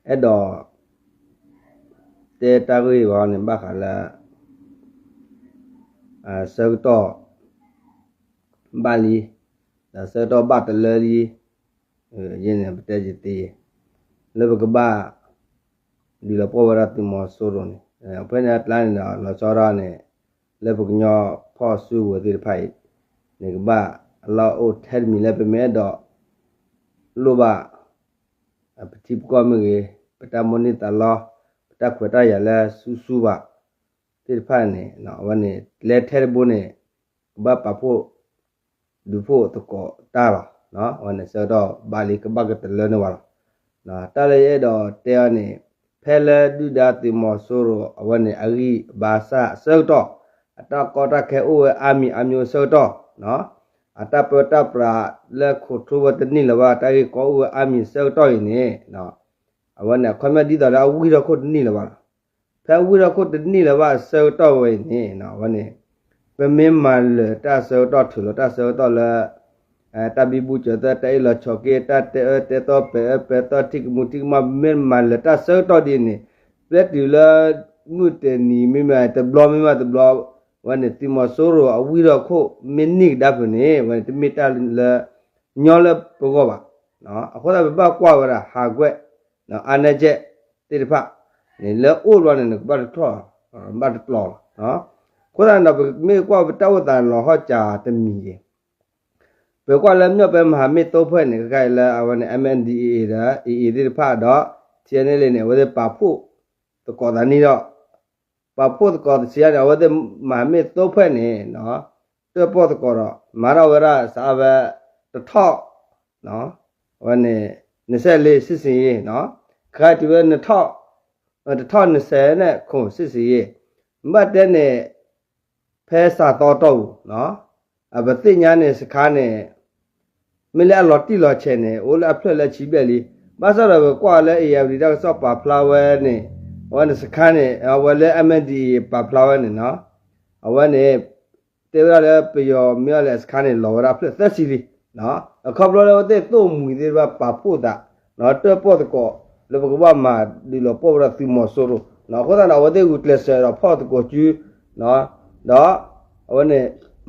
အဲၣ်ဒိး တဲတၢ်ဂ့ၢ်ဝဲန့ၣ် ဘၣ်ဃးလၢ ဆၢကတီၢ် ဘၣ်လံဒီးဆၢကတီၢ်ဘၣ်တလၢလံ, ယဲန့ၣ်ပတဲယသ့, လၢပကဘၣ် ဒုးလီၤပှီၢ်ဝဲဒၣ်သုးမီၤစိရိၤန့ၣ်, ဖဲန့ၣ်အကျါန့ၣ်ဒီး လီၤဆီဒၣ်န့ၣ် လၢပကညီဖီၣ်စုကဝဲၤသ့ၣ်တဖၣ်အံၤန့ၣ် ကဘၣ်အလီၢ်အိၣ်ထဲတမံၤလၢပမ့ၢ်အဲၣ်ဒိး လိၣ်ဘၣ် ပထံပကီၢ်မ့ၢ်ဂ့ၤ, ပတၢ်မိၣ်န့ၢ်သးလီ, ပတၢ်ခွဲးတၢ်ယာ်လၢဆူၣ်ဆူၣ်ဘၣ် သ့ၣ်တဖၣ်န့ၣ် အဝဲန့ၣ် ကျဲထဲတဘိန့ၣ် ကဘၣ်ပာ်ဖှိၣ် ဒုးဖှိၣ်သကိးတၢ်လီၤ. အဝဲန့ၣ် ဆၢကတီၢ်ဘၣ်လံ ကဘၣ်ကတလၢန့ၢ်ဝဲလီၤ. တၢ်လၢယအဲၣ်ဒိးတဲအီၤန့ၣ် ဖဲလၢဒုၣ်ဒါသုးမီၤစိရိၤ အဝဲန့ၣ် အဂံၢ်အဘါစၢ်အဆၢကတီၢ်, အတၢ်ကီတၢ်ခဲအိၣ်ဝဲအါမံၤအါမံၤအဆၢကတီၢ်, အတၢ်ပၢတၢ်ပြးလၢခိးထိဝဲတန့ၢ်လၢၤဘၣ် တၢ်ဂ့ၢ်ကီအိၣ်ဝဲအါမံၤအဆၢကတီၢ်အံၤန့ၣ် အဝဲန့ၣ် အခီပညီဒ်သိးလၢအဝံၢ်ထီၣ်ခိၣ်တန့ၢ်လၢၤဘၣ်လီၤ. ဖဲအဝံၢ်ထီၣ်ခိၣ်တန့ၢ်လၢၤဘၣ်အဆၢကတီၢ်ဝဲအံၤန့ၣ် အဝဲန့ၣ် ပမ့ၢ်မၤလၢာ်တၢ်ဆၢကတီၢ် ထုးလီၤတၢ်ဆၢကတီၢ်လၢ တၢ်ဘံဘူစၢၤသၢ တၢ်အ့ၣ်လိာ်ဆိးက့ တၢ်တဲအၢတဲသီ ပဲာ်အၢပဲာ်သီ ထံၣ်ကမူထံၣ်ကမၣ် ပမ့ၢ်မၤလၢာ်တၢ်ဆၢကတီၢ်ဒ်န့ၣ် ပျဲတုၤလၢ မုၢ်တနံၤမ့မ့ၢ် တဘျီမ့မ့ၢ်တဘျီ ဝဲန့ၣ် သုးမီၤစိရိၤအဝံၢ်ထီၣ်ခိၣ်မ့ၢ်န့ၢ်ကဒါဖုးန့ၣ် ဝဲန့ၣ် တမ့ၢ်တၢ်လၢ ညီလၢပဂီၢ်ဘၣ်. အဃိသတး ပဘၣ်ကွၢ်ဝဲဒၣ်ဟးကွဲၣ် အါနဲကဲၣ်သ့ၣ်တဖၣ်န့ၣ် လၢအိၣ်ဘျီန့ၣ် နကဘၣ်တထီၣ် ဘၣ်တပျီလီၤ. အဃိသတးန့ၣ်ဒီး ပမ့ၢ်ကွၢ်ပတၢ်အိၣ်သးလီၤဟီၣ်စၢၤတမံၤယံၤ ပကွၢ်လၢ မျီၣ်ပဲမဟာမိတ်သုံးဖွဲ့ န့ၣ် ခဲခါအံၤလၢအဝဲန့ၣ် MNDAA ဒီး AA သ့ၣ်တဖၣ်ဒီး TNLA န့ၣ် အဝဲသ့ၣ်ပာ်ဖှိၣ်သကိးသးန့ၣ်ဒီး ပာ်ဖှိၣ်သကိးတဆံးန့ၣ် အဝဲသ့ၣ် မဟာမိတ်သုံးဖွဲ့ န့ၣ် တၢၣ်ပီၣ်သကိးဒီး မၤထီၣ်ဝဲဒၣ်စးအါဝဲ တထီၣ် အဝဲန့ၣ် နစဲးလ့ စစ်ဆင်ရေး ခါတုၤဝဲ နထီၣ် တထီၣ်နစဲးန့ၣ်ခိၣ် စစ်ဆင်ရေး ဘၣ်တဲန့ၣ် ဖဲစးသီတီၢ်ပူၤ အပသ့ၣ်ညါန့ၣ် စခါန့ၣ် မ့ၢ်လၢအလီၤတံၢ်လီၤဆဲးန့ၣ် အိၣ်လၢအဖျၢၣ်လၢအဆံဘျဲၣ်လံ. ဘၣ်ဆၣ်ဒီးပကွၢ်လၢ ဧရာဝတီ တၢ်ကစီၣ်ပာ်ဖျါဝဲန့ၣ် အဝဲန့ၣ်စခါန့ၣ် အဝဲလၢ MNDAA ပာ်ဖျါဝဲန့ၣ် အဝဲန့ၣ် တဲဝဲဒၣ်လၢပယီၤမ့ၢ်အီၤလဲၣ် စခါန့ၣ် လီၤဝဲဒၣ်အဖျၢၣ်သၢဆံလံ. အခီဖျိလၢအဝဲသ့ၣ်သိၣ်မှံၤသ့ၣ်တဖၣ်ပာ်ဖှိၣ်သး တၢၣ်ပီၣ်သကိး လၢပကဘၣ်မၤဒုးလီၤပှီၢ်ဝဲဒၣ်သုးမီၤစိရိၤ အဃိသတးဒီး အဝဲသ့ၣ်ဂုာ်ကျဲးစၢးဒီးဖီၣ်သကိးစု ဒီး အဝဲန့ၣ်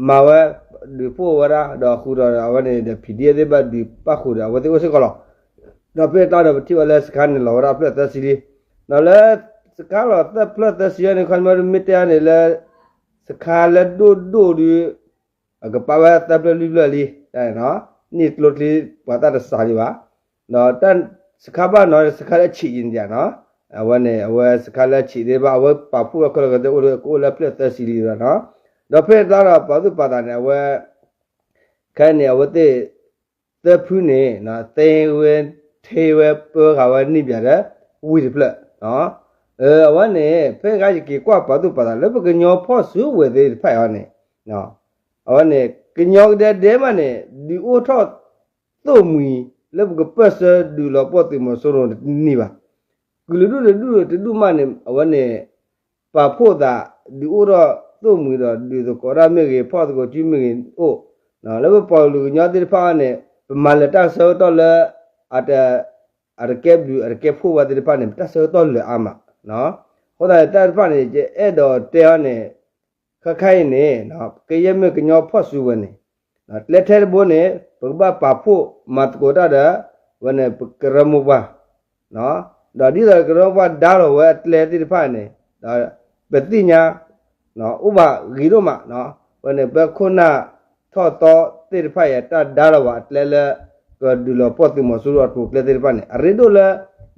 မၤဝဲ ဒုးဖှိၣ်ဝဲဒၣ် ဒီးဃုာ်ဒီးအဝဲန့ၣ်ဒီး PDF သ့ၣ်ဘၣ်ဒုးပၣ်ဃုာ်ဒီး အဝဲသ့ၣ်အိၣ်စ့ၢ်ကီးလီၤ. ဒီးဖဲတၢ်ဒီးပထံၣ်ဝဲလၢစခါန့ၣ် လီၤဝဲဒၣ်အဖျၢၣ်သၢဆံလံ. ဒီးလၢ စခါလီၤသၢဖျၢၣ်သၢဆံအံၤန့ၣ် ခီမ့ၢ်မ့ၢ်တဲန့ၣ်လၢ စခါလၢဒိၣ်ဒိၣ်ဒုး အကပာ်ဝဲသၢဖျၢၣ်လွံၢ်ဖျၢၣ်လံ, န့ၢ်ကျိချံပှၤသၣ်တစးလံဘၣ်. ဒီးတၢ်စခါဘၣ်နီၤ စခါလၢအဆံးအံၤန့ၣ်နီၤ, အဝဲန့ၣ် အဝဲစခါလၢအဆံးသ့ၣ်တဖၣ် အဝဲပာ်ဖှိၣ်ဝဲခဲလၢာ်ကသ့ၣ်အိၣ်လၢ ကအိၣ်လၢအဖျၢၣ်သၢဆံလံဒီးနီၤ. ဒီးဖဲတၢ်ဒီးပာ်သူၣ်ပာ်သးန့ၣ် အဝဲ ခဲအံၤန့ၣ် အဝဲသ့ၣ် သၢဖုန့ၣ် သ့ဝဲ ထ့ဝဲ ပၢဃာ်ဝဲန့ၢ်ဘၣ်ဒီး ဝံၤတဖျၢၣ် အဝဲန့ၣ် ဖဲဂၤယက့ၤကွၢ်ပာ်သူၣ်ပာ်သးလၢပကညီဖီၣ်စုကဝဲၤသ့ၣ်တဖၣ်အံၤန့ၣ် အဝဲန့ၣ် ကညီကဒဲဒဲမးန့ၣ် ဒုးအိၣ်ထီၣ်သိၣ်မှံၤ လၢပကပၢၢ်ဆၢဒုးလီၤပှီၢ်သုးမီၤစိရိၤတနံၤဘၣ်. ကလုာ်ဒူၣ်တဒူၣ်တဒူၣ်မးန့ၣ် အဝဲန့ၣ် ပာ်ဖှိၣ်သး ဒုးအိၣ်ထီၣ်သိၣ်မှံၤဒီး ဒုးသကိးတၢ်မ့ၢ်ဂ့ၤ ဖီၣ်သကိးစုမ့ၢ်ဂ့ၤအိၣ်, လၢပပှၤကလုာ်ကညီသ့ၣ်တဖၣ်န့ၣ် ပမၤလၢာ်တၢ်ဆၢကတီၢ်လၢ အတကဲဘျုးအတကဲဖှိၣ်ဝဲသ့ၣ်တဖၣ်န့ၣ် ပတၢ်ဆၢကတီၢ်လၢာ်အါမး. အဃိသတးန့ၣ် တၢ်တဖၣ်န့ၣ် ယအဲၣ်ဒိးတဲအီၤန့ၣ် ခဲခါအံၤန့ၣ် ကယဲၢ်မ့ၢ်ကညီဖီၣ်စုကဝဲၤန့ၣ် ကျဲထဲတဘိန့ၣ် ပကဘၣ်ပာ်ဖှိၣ်မၤသကိးတၢ်ဒီး ဝဲန့ၣ် ပကရၢမိၢ်ပှၢ် ဒီးဒ်သိးကရၢမိၢ်ပှၢ်ဒါလီၤဝဲအကျဲသ့ၣ်တဖၣ်န့ၣ် ဒီးပသ့ၣ်ညါ အိၣ်ဘၣ်ဂ့ၤဒိၣ်မး, ဝဲန့ၣ် ပခိၣ်နၢ်ထီၣ်သီသ့ၣ်တဖၣ်အံၤ တၢ်ဒါလီၤဝဲအကျဲလၢ ကဒုးလီၤပှီၢ်သုးမီၤစိရိၤအကျိၤအကျဲသ့ၣ်တဖၣ်န့ၣ် အရ့ဒိၣ်လၢ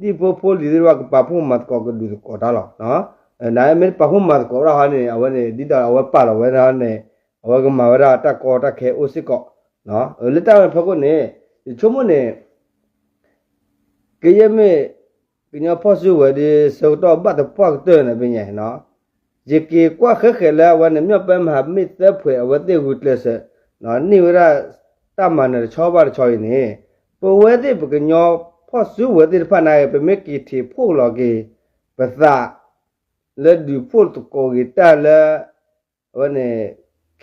ဒ်ဖိဖိလံၤသ့ၣ်တဖၣ် ကပာ်ဖှိၣ်မၤသကိးကဒုးသကိးတၢ်လီၤ. နမ့ၢ်တပာ်ဖှိၣ်မၤသကိးဝဲဒၣ်ဟီန့ၣ် အဝဲန့ၣ် ဒ်သိးအဝဲပာ်လီၤဝဲဒၣ်န့ၣ် အဝဲကမၤဝဲဒၣ်တၢ်ကီတၢ်ခဲအိၣ်စ့ၢ်ကီး, လၢတၢ်ဝဲဖီခိၣ်န့ၣ် ယဆိကမိၣ်န့ၣ် ကယဲၢ်မ့ၢ် ကညီဖီၣ်စုကဝဲၤဒီး ဆၢကတီၢ်ဘၣ်တပှၢ်ကတၢၢ်န့ၣ် ဖဲညါ ယက့ၤကွၢ်ဃဲဃဲလၢအဝဲန့ၣ် မျီၣ်ပဲမၤမ့ၢ်သၢဖှဲး အဝဲသ့ၣ်ဂုာ်ကျဲးစၢး န့ၢ်ဝဲဒၣ် တၢ်မၤနၢၤတဆီဘၣ်တဆီအံၤန့ၣ် ပဝဲသ့ၣ်ပကညီဖီၣ်စုကဝဲၤသ့ၣ်တဖၣ်န့ၣ် ပမ့ၢ်က့ၤထံၣ်ဖှိၣ်လီၤက့ၤ ပသး လၢဒုးဖှိၣ်သကိးက့ၤတၢ်လၢ အဝဲန့ၣ်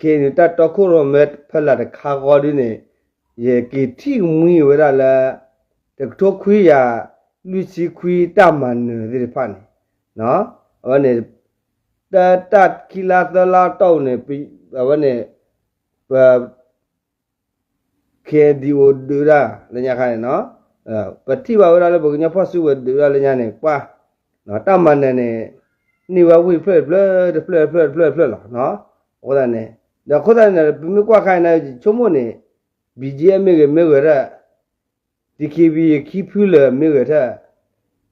ခ့ၣ်နူာ်တၢ်တီခိၣ်ရိၣ်မဲဖီလာ်တခါဃီဒ်န့ၣ် ယက့ၤထံၣ်မှံဝဲဒၣ်လၢ တကထိခွံကယၤ လွံၢ်ဆံခွံတၢ်မၤနၢၤသ့ၣ်တဖၣ်န့ၣ်, အဝဲန့ၣ် တၢ်ခံလါသၢလါတီၢ်ပူၤန့ၣ် အဝဲန့ၣ် ပ ခ့ၣ်အဲၣ်ယူၣ်အိၣ်ဒုးဒၣ်လၢညါခါန့ၣ်, ပထံၣ်ဘၣ်ဝဲဒၣ်လၢပကညီဖီၣ်စုကဝဲၤဒုးဒၣ်လၢညါန့ၣ် ပှၤ တၢ်မၤနၢၤန့ၣ် န့ၢ်ဝဲဝ့ၢ်ဖျၢၣ်တဖျၢၣ်တဖျၢၣ်တဖျၢၣ်တဖျၢၣ်တဖျၢၣ်လီၤ. အဃိသတးန့ၣ် ဒီးအဃိသတးန့ၣ် ပမ့ၢ်ကွၢ်ခါအံၤန့ၣ် ယဆိကမိၣ်န့ၣ် ဘံၣ်ကၠ့အမ့ၢ်ဂ့ၤမ့ၢ်ဂ့ၤထၢၣ် ဒံၣ်ခ့ဘံၣ် ခံဖုလၢာ်မ့ၢ်ဂ့ၤထၢၣ်,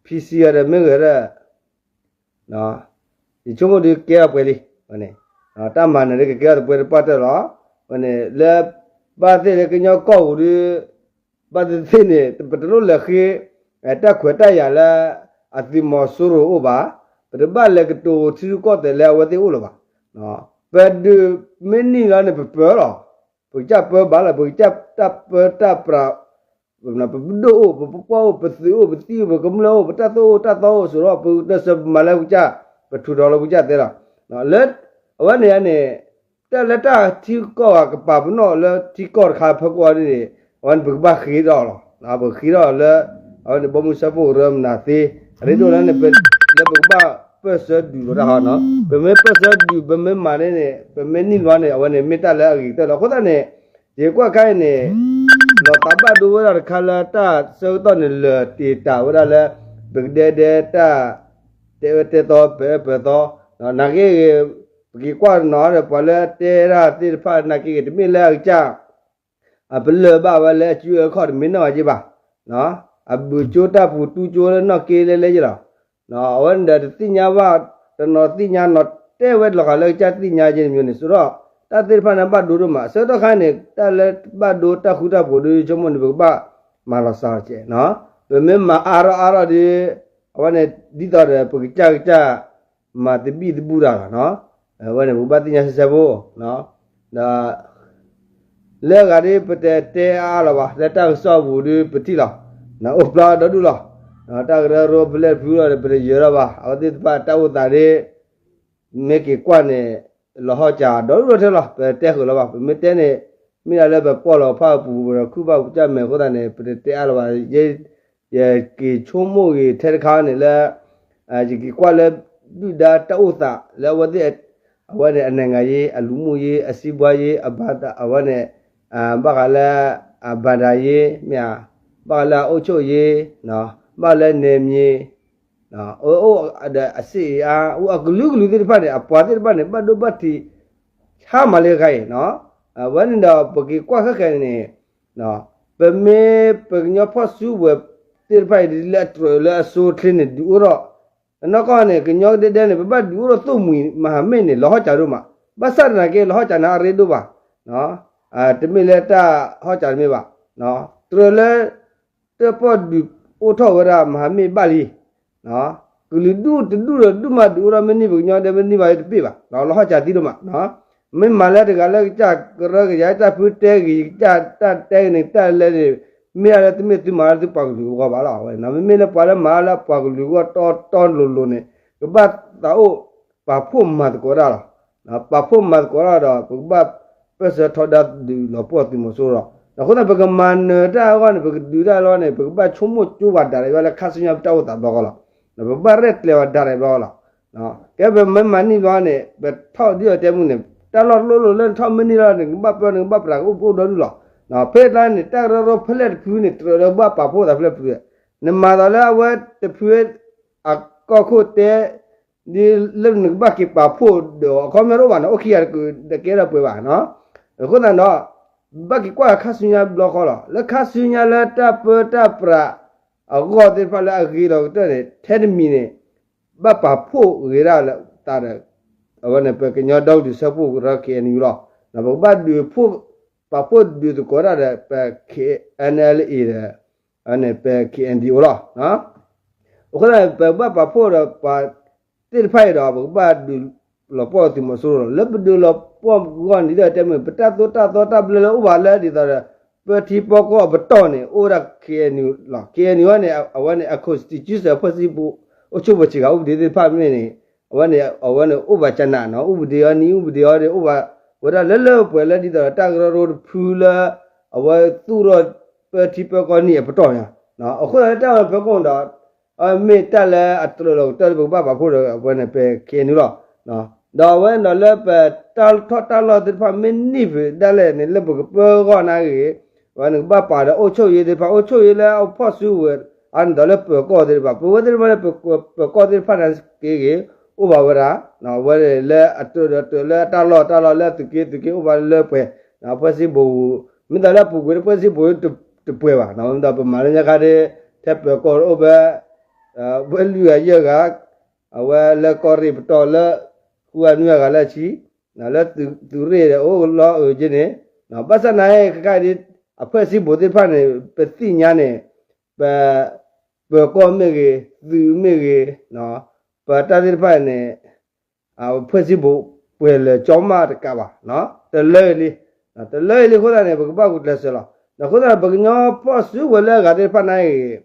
ဖံစံအီၤဒီးမ့ၢ်ဂ့ၤထၢၣ် ယဆိကမိၣ်ဒုးကဲထီၣ်ပှဲၤလံ, တၢ်မၤနၢၤဒုးကကဲထီၣ်တပှဲၤတပှၢ်တၢၢ်လီၤ. ဝဲန့ၣ် လၢ ဘၣ်သ့ၣ်လၢကညီကီၢ်ပူၤဒုး ဘၣ်သ့ၣ်သ့ၣ်န့ၣ် ပတလိၣ်လဲၤဃ့ တၢ်ခွဲးတၢ်ယာ်လၢ အသုးမီၤစိရိၤအိၣ်ဘၣ်, ပတဘၣ်လဲၤကတိၤထံရူၢ်ကီၢ်သဲးလၢအဝဲသ့ၣ်အိၣ်လၢၤဘၣ်. ပဒုးမ့ၢ်နံၣ်လီၤန့ၣ် ပပၢလီၤ, ပကစၢ်ပၢဘၣ်လီၤ, ပကစၢ်တၢ်ပၢတၢ်ပြး ပဒိၣ်အိၣ် ပပှၢ်အိၣ် ပသုးအိၣ် ပသံအိၣ် ပကမျၢၢ်အိၣ် ပတၢ်သိၣ်အိၣ်တၢ်သီအိၣ် စိၤဒီး ပတစၢၤပမၤလၢပကစၢ် ပထုးထီၣ်လၢပကစၢ်သဲလီၤ. လၢ အဝဲန့ၣ်န့ၣ် တၢ်လၢတၢ်ထံကီၢ်အကပၤပနီၣ်လၢထံကီၢ်တခါဖၢကွၢ်ဒ်န့ၣ် အဝဲန့ၣ်ပကဘၣ်ဃ့ထီၣ်လီၤ. ပဃ့ထီၣ်လၢ အဝဲန့ၣ်ဘီမုၢ်စၢဖှိၣ်ကရၢမနုၤသ့ အရ့ဒိၣ်လၢန့ၣ် လၢပကဘၣ်ပၢၢ်ဆၢဒုးလီၤတၢ်ဟီနီၤ, ပမ့ၢ်ပၢၢ်ဆၢဒုး ပမ့ၢ်မၤန့ၣ်န့ၣ် ပမ့ၢ်နံၣ်လီၤန့ၣ် အဝဲန့ၣ်မ့ၢ်တၢ်လၢအဂ့ၤကတၢၢ်လီၤ. အဃိသတးန့ၣ် ယကွၢ်ခါအံၤန့ၣ် လီၤသးဘၣ်ဒိဝဲဒၣ်တခါလၢတၢ်ဆၢကတီၢ်န့ၣ် လၢာ်တံာ်တာ်ဝဲဒၣ်လၢ ပကဒဲဒဲတၢ် တဲအၢတဲသီ ပၢအၢပၢသီ, နာ်က့ဂ့ၤ ပက့ၤကွၢ်နီၤဒီး ပှၤလၢအတဲဒၣ်သ့ၣ်တဖၣ် နာ်က့ဂ့ၤ တမ့ၢ်လၢအကစၢ် အပလၢၢ်ဘၣ်ဝဲလၢအစုအၢခီၣ်တမ့ၢ်နီၢ်ဂၤက့ဘၣ်, အဘုးကၠိတၢ်ပူၤတူကၠိလၢနီၢ်က့လဲလဲယ့လီၤ. အဝဲန့ၣ်ဒီးတသ့ၣ်ညါဘၣ် တနီၤသ့ၣ်ညါနီၤတဲဝဲလီၤဂာ်လၢကစၢ်သ့ၣ်ညါက့န့ၣ်မ့ၢ်န့ၣ် စိၤဒီး တၢ်သ့ၣ်တဖၣ်န့ၣ်ဘၣ်ဒိဒိၣ်မး ဆၢကတီၢ်ခါန့ၣ် တၢ်လၢဘၣ်ဒိတၢ်ဃူတၢ်ဖိးဒုး ဆိကမိၣ်န့ၣ် ပကဘၣ်မၤလီၤစှၤလီၤကဲး, ပမ့ၢ်မၤအါထီၣ်အါထီၣ်ဒီး အဝဲန့ၣ် ဒ်သိးဒီးပကစၢ်ကစၢ် မၤသဘံၣ်သဘုၣ်တၢ်လီၤ. အဝဲန့ၣ် ပကဘၣ်သ့ၣ်ညါဆဲဆဲဖိ ဒီး လၢအဂၤဒ်ပတတဲအါလီၤဘၣ် လၢတၢ်ကစီၣ်ပူၤဒုးပထံၣ်လီၤ, အိၣ်ဖျါဒီဒူၣ်လီၤ. တၢ်ကရၢကရိဖဲလဲၣ်တဖုလီၤဒီး ပတယၢၤထီၣ်ဘၣ် အဝဲသ့ၣ်တဖၣ်တၢ်အိၣ်သးဒ် မ့ၢ်က့ၤကွၢ်န့ၣ် လီၤဟီၣ်စၢ်ဒီဒူၣ်လီၤထဲလီၤ ပတဲဃုာ်လီၤဘၣ် ပမ့ၢ်တဲန့ၣ် မ့ၢ်ဒၣ်လၢပပီၢ်လီၤဖးအပူၤ ပဒီးခုၣ်ဘၣ်ပကစၢ်မဲာ်အဃိသတးန့ၣ် ပတတဲအါလီၤဘၣ် ယက့ၤဆိကမိၣ်ဂ့ၤထဲတခါန့ၣ်လၢ ယက့ၤကွၢ်လၢ ဒုၣ်ဒါတၢ်အိၣ်သးလၢအဝဲသ့ၣ် အဝဲန့ၣ် အနံၣ်ဂၤယ့ အလူၤမူယ့ အစံးဘှါယ့ အဘၣ်သး အဝဲန့ၣ် ဘၣ်ဃးလၢ အဘၣ်ဒၣ်ယ့ မ့ၢ်ဧါ, ဘၣ်ဃးလၢအအိၣ်ဆိၣ်ယ့, ဘၣ်ဃးလၢအနဲမံၤ အိၣ်ဒီးအစ့အါ အိၣ်အကလုာ်ကလုာ်သ့ၣ်တဖၣ်န့ၣ် အပှၤသ့ၣ်တဖၣ်န့ၣ် ဘၣ်ဒိဘၣ်ထံး ဆါမးလၢခါအံၤ, အဝဲန့ၣ်ဒီးပက့ၤကွၢ်ခဲခဲန့ၣ် ပမ့ၢ်ပကညီဖီၣ်စုကဝဲၤသ့ၣ်တဖၣ်အံၤ ဒ်လၢအတြၢၤလၢအစိအချ့န့ၣ် ဒုးအိၣ်ထီၣ် အနီၢ်ကီၢ်န့ၣ် ကညီကဒဲဒဲန့ၣ် ပဘၣ်ဒုးအိၣ်ထီၣ်သိၣ်မှံၤမၤဟးမ့ၢ်န့ၣ် လီၤဟီၣ်စၢ်ဒိၣ်မး, ဘၣ်ဆၣ်သနာ်က့ လီၤဟီၣ်စၢ်န့ၣ်အရ့ဒိၣ်ဘၣ်, တမ့ၢ်လၢတၢ်ဟီၣ်စၢ်တမ့ၢ်ဘၣ်, တြၢၤလၢ တၢၣ်ပီၣ်ဒုးအိၣ်ထီၣ်ဝဲဒၣ်မၤဟးမ့ၢ်ဘၣ်လံ ကလုာ်ဒူၣ်တဒူၣ်ဒီးဒူၣ်မးဒုးအိၣ်ထီၣ်မ့ၢ်န့ၢ် ပကညီဒဲမ့ၢ်န့ၢ်ဘၣ်တပ့ၢ်ဘၣ်, လီၤဟီၣ်စၢ်သံဒိၣ်မး, မ့ၢ်မၤလၢတဂၤလၢကစၢ်ကရၢကရိတၢ်ဖုတဲဂ့ၤ ကစၢ်တၢ်တဲဂ့ၤန့ၣ် တၢ်လဲန့ၣ် မ့ၢ်ဒၣ်လၢတမ့ၢ်သုမၤလၢသုပှၤကလုာ်အဂီၢ်ဘၣ်လီၤ. မ့မ့ၢ်လၢပှၤလၢမၤလၢပှၤကလုာ်အဂီၢ်တီတီလိၤလိၤန့ၣ် ကဘၣ်သးအိၣ်ပာ်ဖှိၣ်မၤသကိးတၢ်လီၤ. ပာ်ဖှိၣ်မၤသကိးတၢ်ဒီး ပကဘၣ်ပၢၢ်ဆၢထီဒါဒုးလီၤပှီၢ်သုးမီၤစိရိၤလီၤ. အဃိသတး ပကမၤနၢၤတၢ်အဂီၢ်န့ၣ် ပကဒုးတၢ်လီၤန့ၣ် ပကဘၣ်ဆိကမိၣ်ကၠိဝဲဒၣ်ရဲၣ်ဝဲလၢခါဆူညါပတၢ်အိၣ်သးဘျီဃီလီၤ. ပဘၣ်ရဲၣ်ကျဲၤဝဲဒၣ်ရဲၣ်ဘျီဃီလီၤ. ကဲပမ့ၢ်မၤန့ၢ်ဘျီန့ၣ် ပထီၣ်ဒ်အတဲမုၢ်န့ၣ် တၢ်လီၢ်တလိၣ်လိၣ်လၢနထီၣ်မ့ၢ်န့ၢ်လီၤန့ၣ် နကဘၣ်ပၢနကဘၣ်ပြးကအိၣ်အိၣ်ဒီဒူၣ်လီၤ. ဖဲတၢ်န့ၣ် တၢ်ကရၢကရိဖဲလဲၣ်တဖုန့ၣ် တြၢၤလၢဘၣ်ပာ်ဖှိၣ်သးဖဲလဲၣ်တဖု နမၤသးလၢအဝဲတဖု အကီၢ်ခိၣ်တဲ ဒ်လၢနကဘၣ်က့ၤပာ်ဖှိၣ်ဒီးအခီပညီတအိၣ်ဘၣ်န့ၣ် အိၣ်ခံဂၤတကဲထီၣ်ပှဲၤဘၣ်. အဃိသတးဒီး ဘၣ်က့ၤကွၢ်ခါဆူညါဘျီဃီလီၤ. လၢခါဆူညါလၢတၢ်ပၢတၢ်ပြးအဂီၢ်သ့ၣ်တဖၣ်လၢအဂ့ၤလီၤကတၢၢ်န့ၣ် ထဲတမံၤန့ၣ် ဘၣ်ပာ်ဖှိၣ်ဂ့ၤဒၣ်လၢသးဒီး အဝဲန့ၣ် ပကညီဒီကလုာ်စၢဖှိၣ်ကရၢ ခ့ၣ်အဲၣ်ယူၣ်လီၤ. ပကဘၣ်ဒုးဖှိၣ် ပာ်ဖှိၣ်ဒုးသကိးတၢ်ဒီး ပ ခ့ၣ်အဲၣ်ယူၣ်လီၤ ဒီး ပ ခ့ၣ်အဲၣ်ယူၣ်လီၤ. အဃိသတး ပဘၣ်ပာ်ဖှိၣ်ဒီးပှၤသ့ၣ်တဖၣ်အံၤဒီး ပကဘၣ်ဒုးလီၤပှီၢ်သုးမီၤစိရိၤလီၤ. လၢပဒုးလီၤပှီၢ်အဂီၢ်န့ၣ် ဒ်တဲမုၢ် ပတၢ်သိၣ်တၢ်သီတၢ်ဘျၢလၢအိၣ်ဘၣ်လၢဒ်သိးဒီး ပၢထံပၢကီၢ်အပတီၢ်န့ၣ် အိၣ်ဝဲဒၣ် ခ့ၣ်အဲၣ်ယူၣ်လီၤ. ခ့ၣ်အဲၣ်ယူၣ်န့ၣ် အဝဲန့ၣ် အ constitution အဖၢဆံပူၤ အိၣ်ဆူၣ်ပှဲၤဆံးဃာ် ဥပဒေသ့ၣ်တဖၣ်မ့ၢ်န့ၣ် အဝဲန့ၣ် အဝဲန့ၣ်အိၣ်ဘၣ်ကနးနီၤ ဥပဒေအီၤနံၤ ဥပဒေအီၤဒီး အိၣ်ဘၣ်ဝဲဒၣ်လၢလၢပှဲၤပှဲၤလၢဒ်သိးဒီး တၢ်ကရၢကရိတဖုလၢ အဝဲသူၣ်ထီၣ်ပၢထံပၢကီၢ်န့ၣ်အပတီၢ်ညါ အဃိသတးလၢတၢ်မၤဖဲခိၣ်န့ၣ်ဒီး အမ့ၢ်တၢ်လၢအတြၢၤလီၤကတၢၢ်လၢပကဘၣ်ပာ်ဖှိၣ်ဒီးအဝဲန့ၣ် ပ ခ့ၣ်အဲၣ်ယူၣ် လီၤ. ဒီးအဝဲန့ၣ်ဒီးလၢပတၢ်ထီၣ်တၢ်လီၢ်သ့ၣ်တဖၣ်မ့ၢ်န့ၢ်ဖုးဒၣ်လဲာ်န့ၣ် လၢပကပၢဂီၢ်န့ၣ်ဂ့ၤ, အဝဲန့ၣ်ကဘၣ်ပာ်ဒီးအိၣ်ဆိၣ်ယ့သ့ၣ်တဖၣ် အိၣ်ဆိၣ်ယ့လၢအဖီၣ်စုဝဲ အါန့ၣ်ဒီးလၢပၢၤကီၢ်သ့ၣ်တဖၣ် ပဝဲသ့ၣ်တဖၣ်လၢ ပၢၤကီၢ်သ့ၣ်တဖၣ်န့ၣ်က့ဂ့ၤ အိၣ်ဘၣ်ဝဲဒၣ် အဝဲန့ၣ်လၢအတြၢၤဒီးတြၢၤလၢအတၢ်လီၢ်တၢ်လီၢ်လၢအသုးက့သုးက့အိၣ်ဘၣ်လၢပှဲၤ ဖဲစံဘိ မ့ၢ်သးလၢအပူၤကွံာ်ဖဲစံဘိတပှဲၤဘၣ် မ့ၢ်ဒီးပမၤလၢညါခါဒ် ထဲပၢၤကီၢ်အိၣ်ဖဲ ဖဲလွံၢ်ဂၤယဲၢ်ဂၤ အဝဲလၢကီၢ်ရ့ၣ်ပတီၢ်လၢ ဃုဂၤနွံဂၤလၢအဆံ လၢသုးရ့ၣ်ဒီးအိၣ်လီၤအၢက့န့ၣ် ဘၣ်ဆၣ်နာ်က့ခဲခါဒ် အဖဲစံဘိသ့ၣ်တဖၣ်န့ၣ် ပသ့ၣ်ညါန့ၣ် ပ ပၢၤကီၢ်မ့ၢ်ဂ့ၤ သုးမ့ၢ်ဂ့ၤ ပတၢ်သ့ၣ်တဖၣ်န့ၣ် ဖဲစံဘိပှဲၤလၢာ်ကၠီမးတကးဘၣ် တလၢလံ တလၢလံအဃိသတးန့ၣ် ပကဘၣ်ဂုာ်ကျဲးစၢးလီၤ. အဃိသတးန့ၣ် ပကညီဖီၣ်စုဝဲလၢအဂၤသ့ၣ်တဖၣ်နာ်က့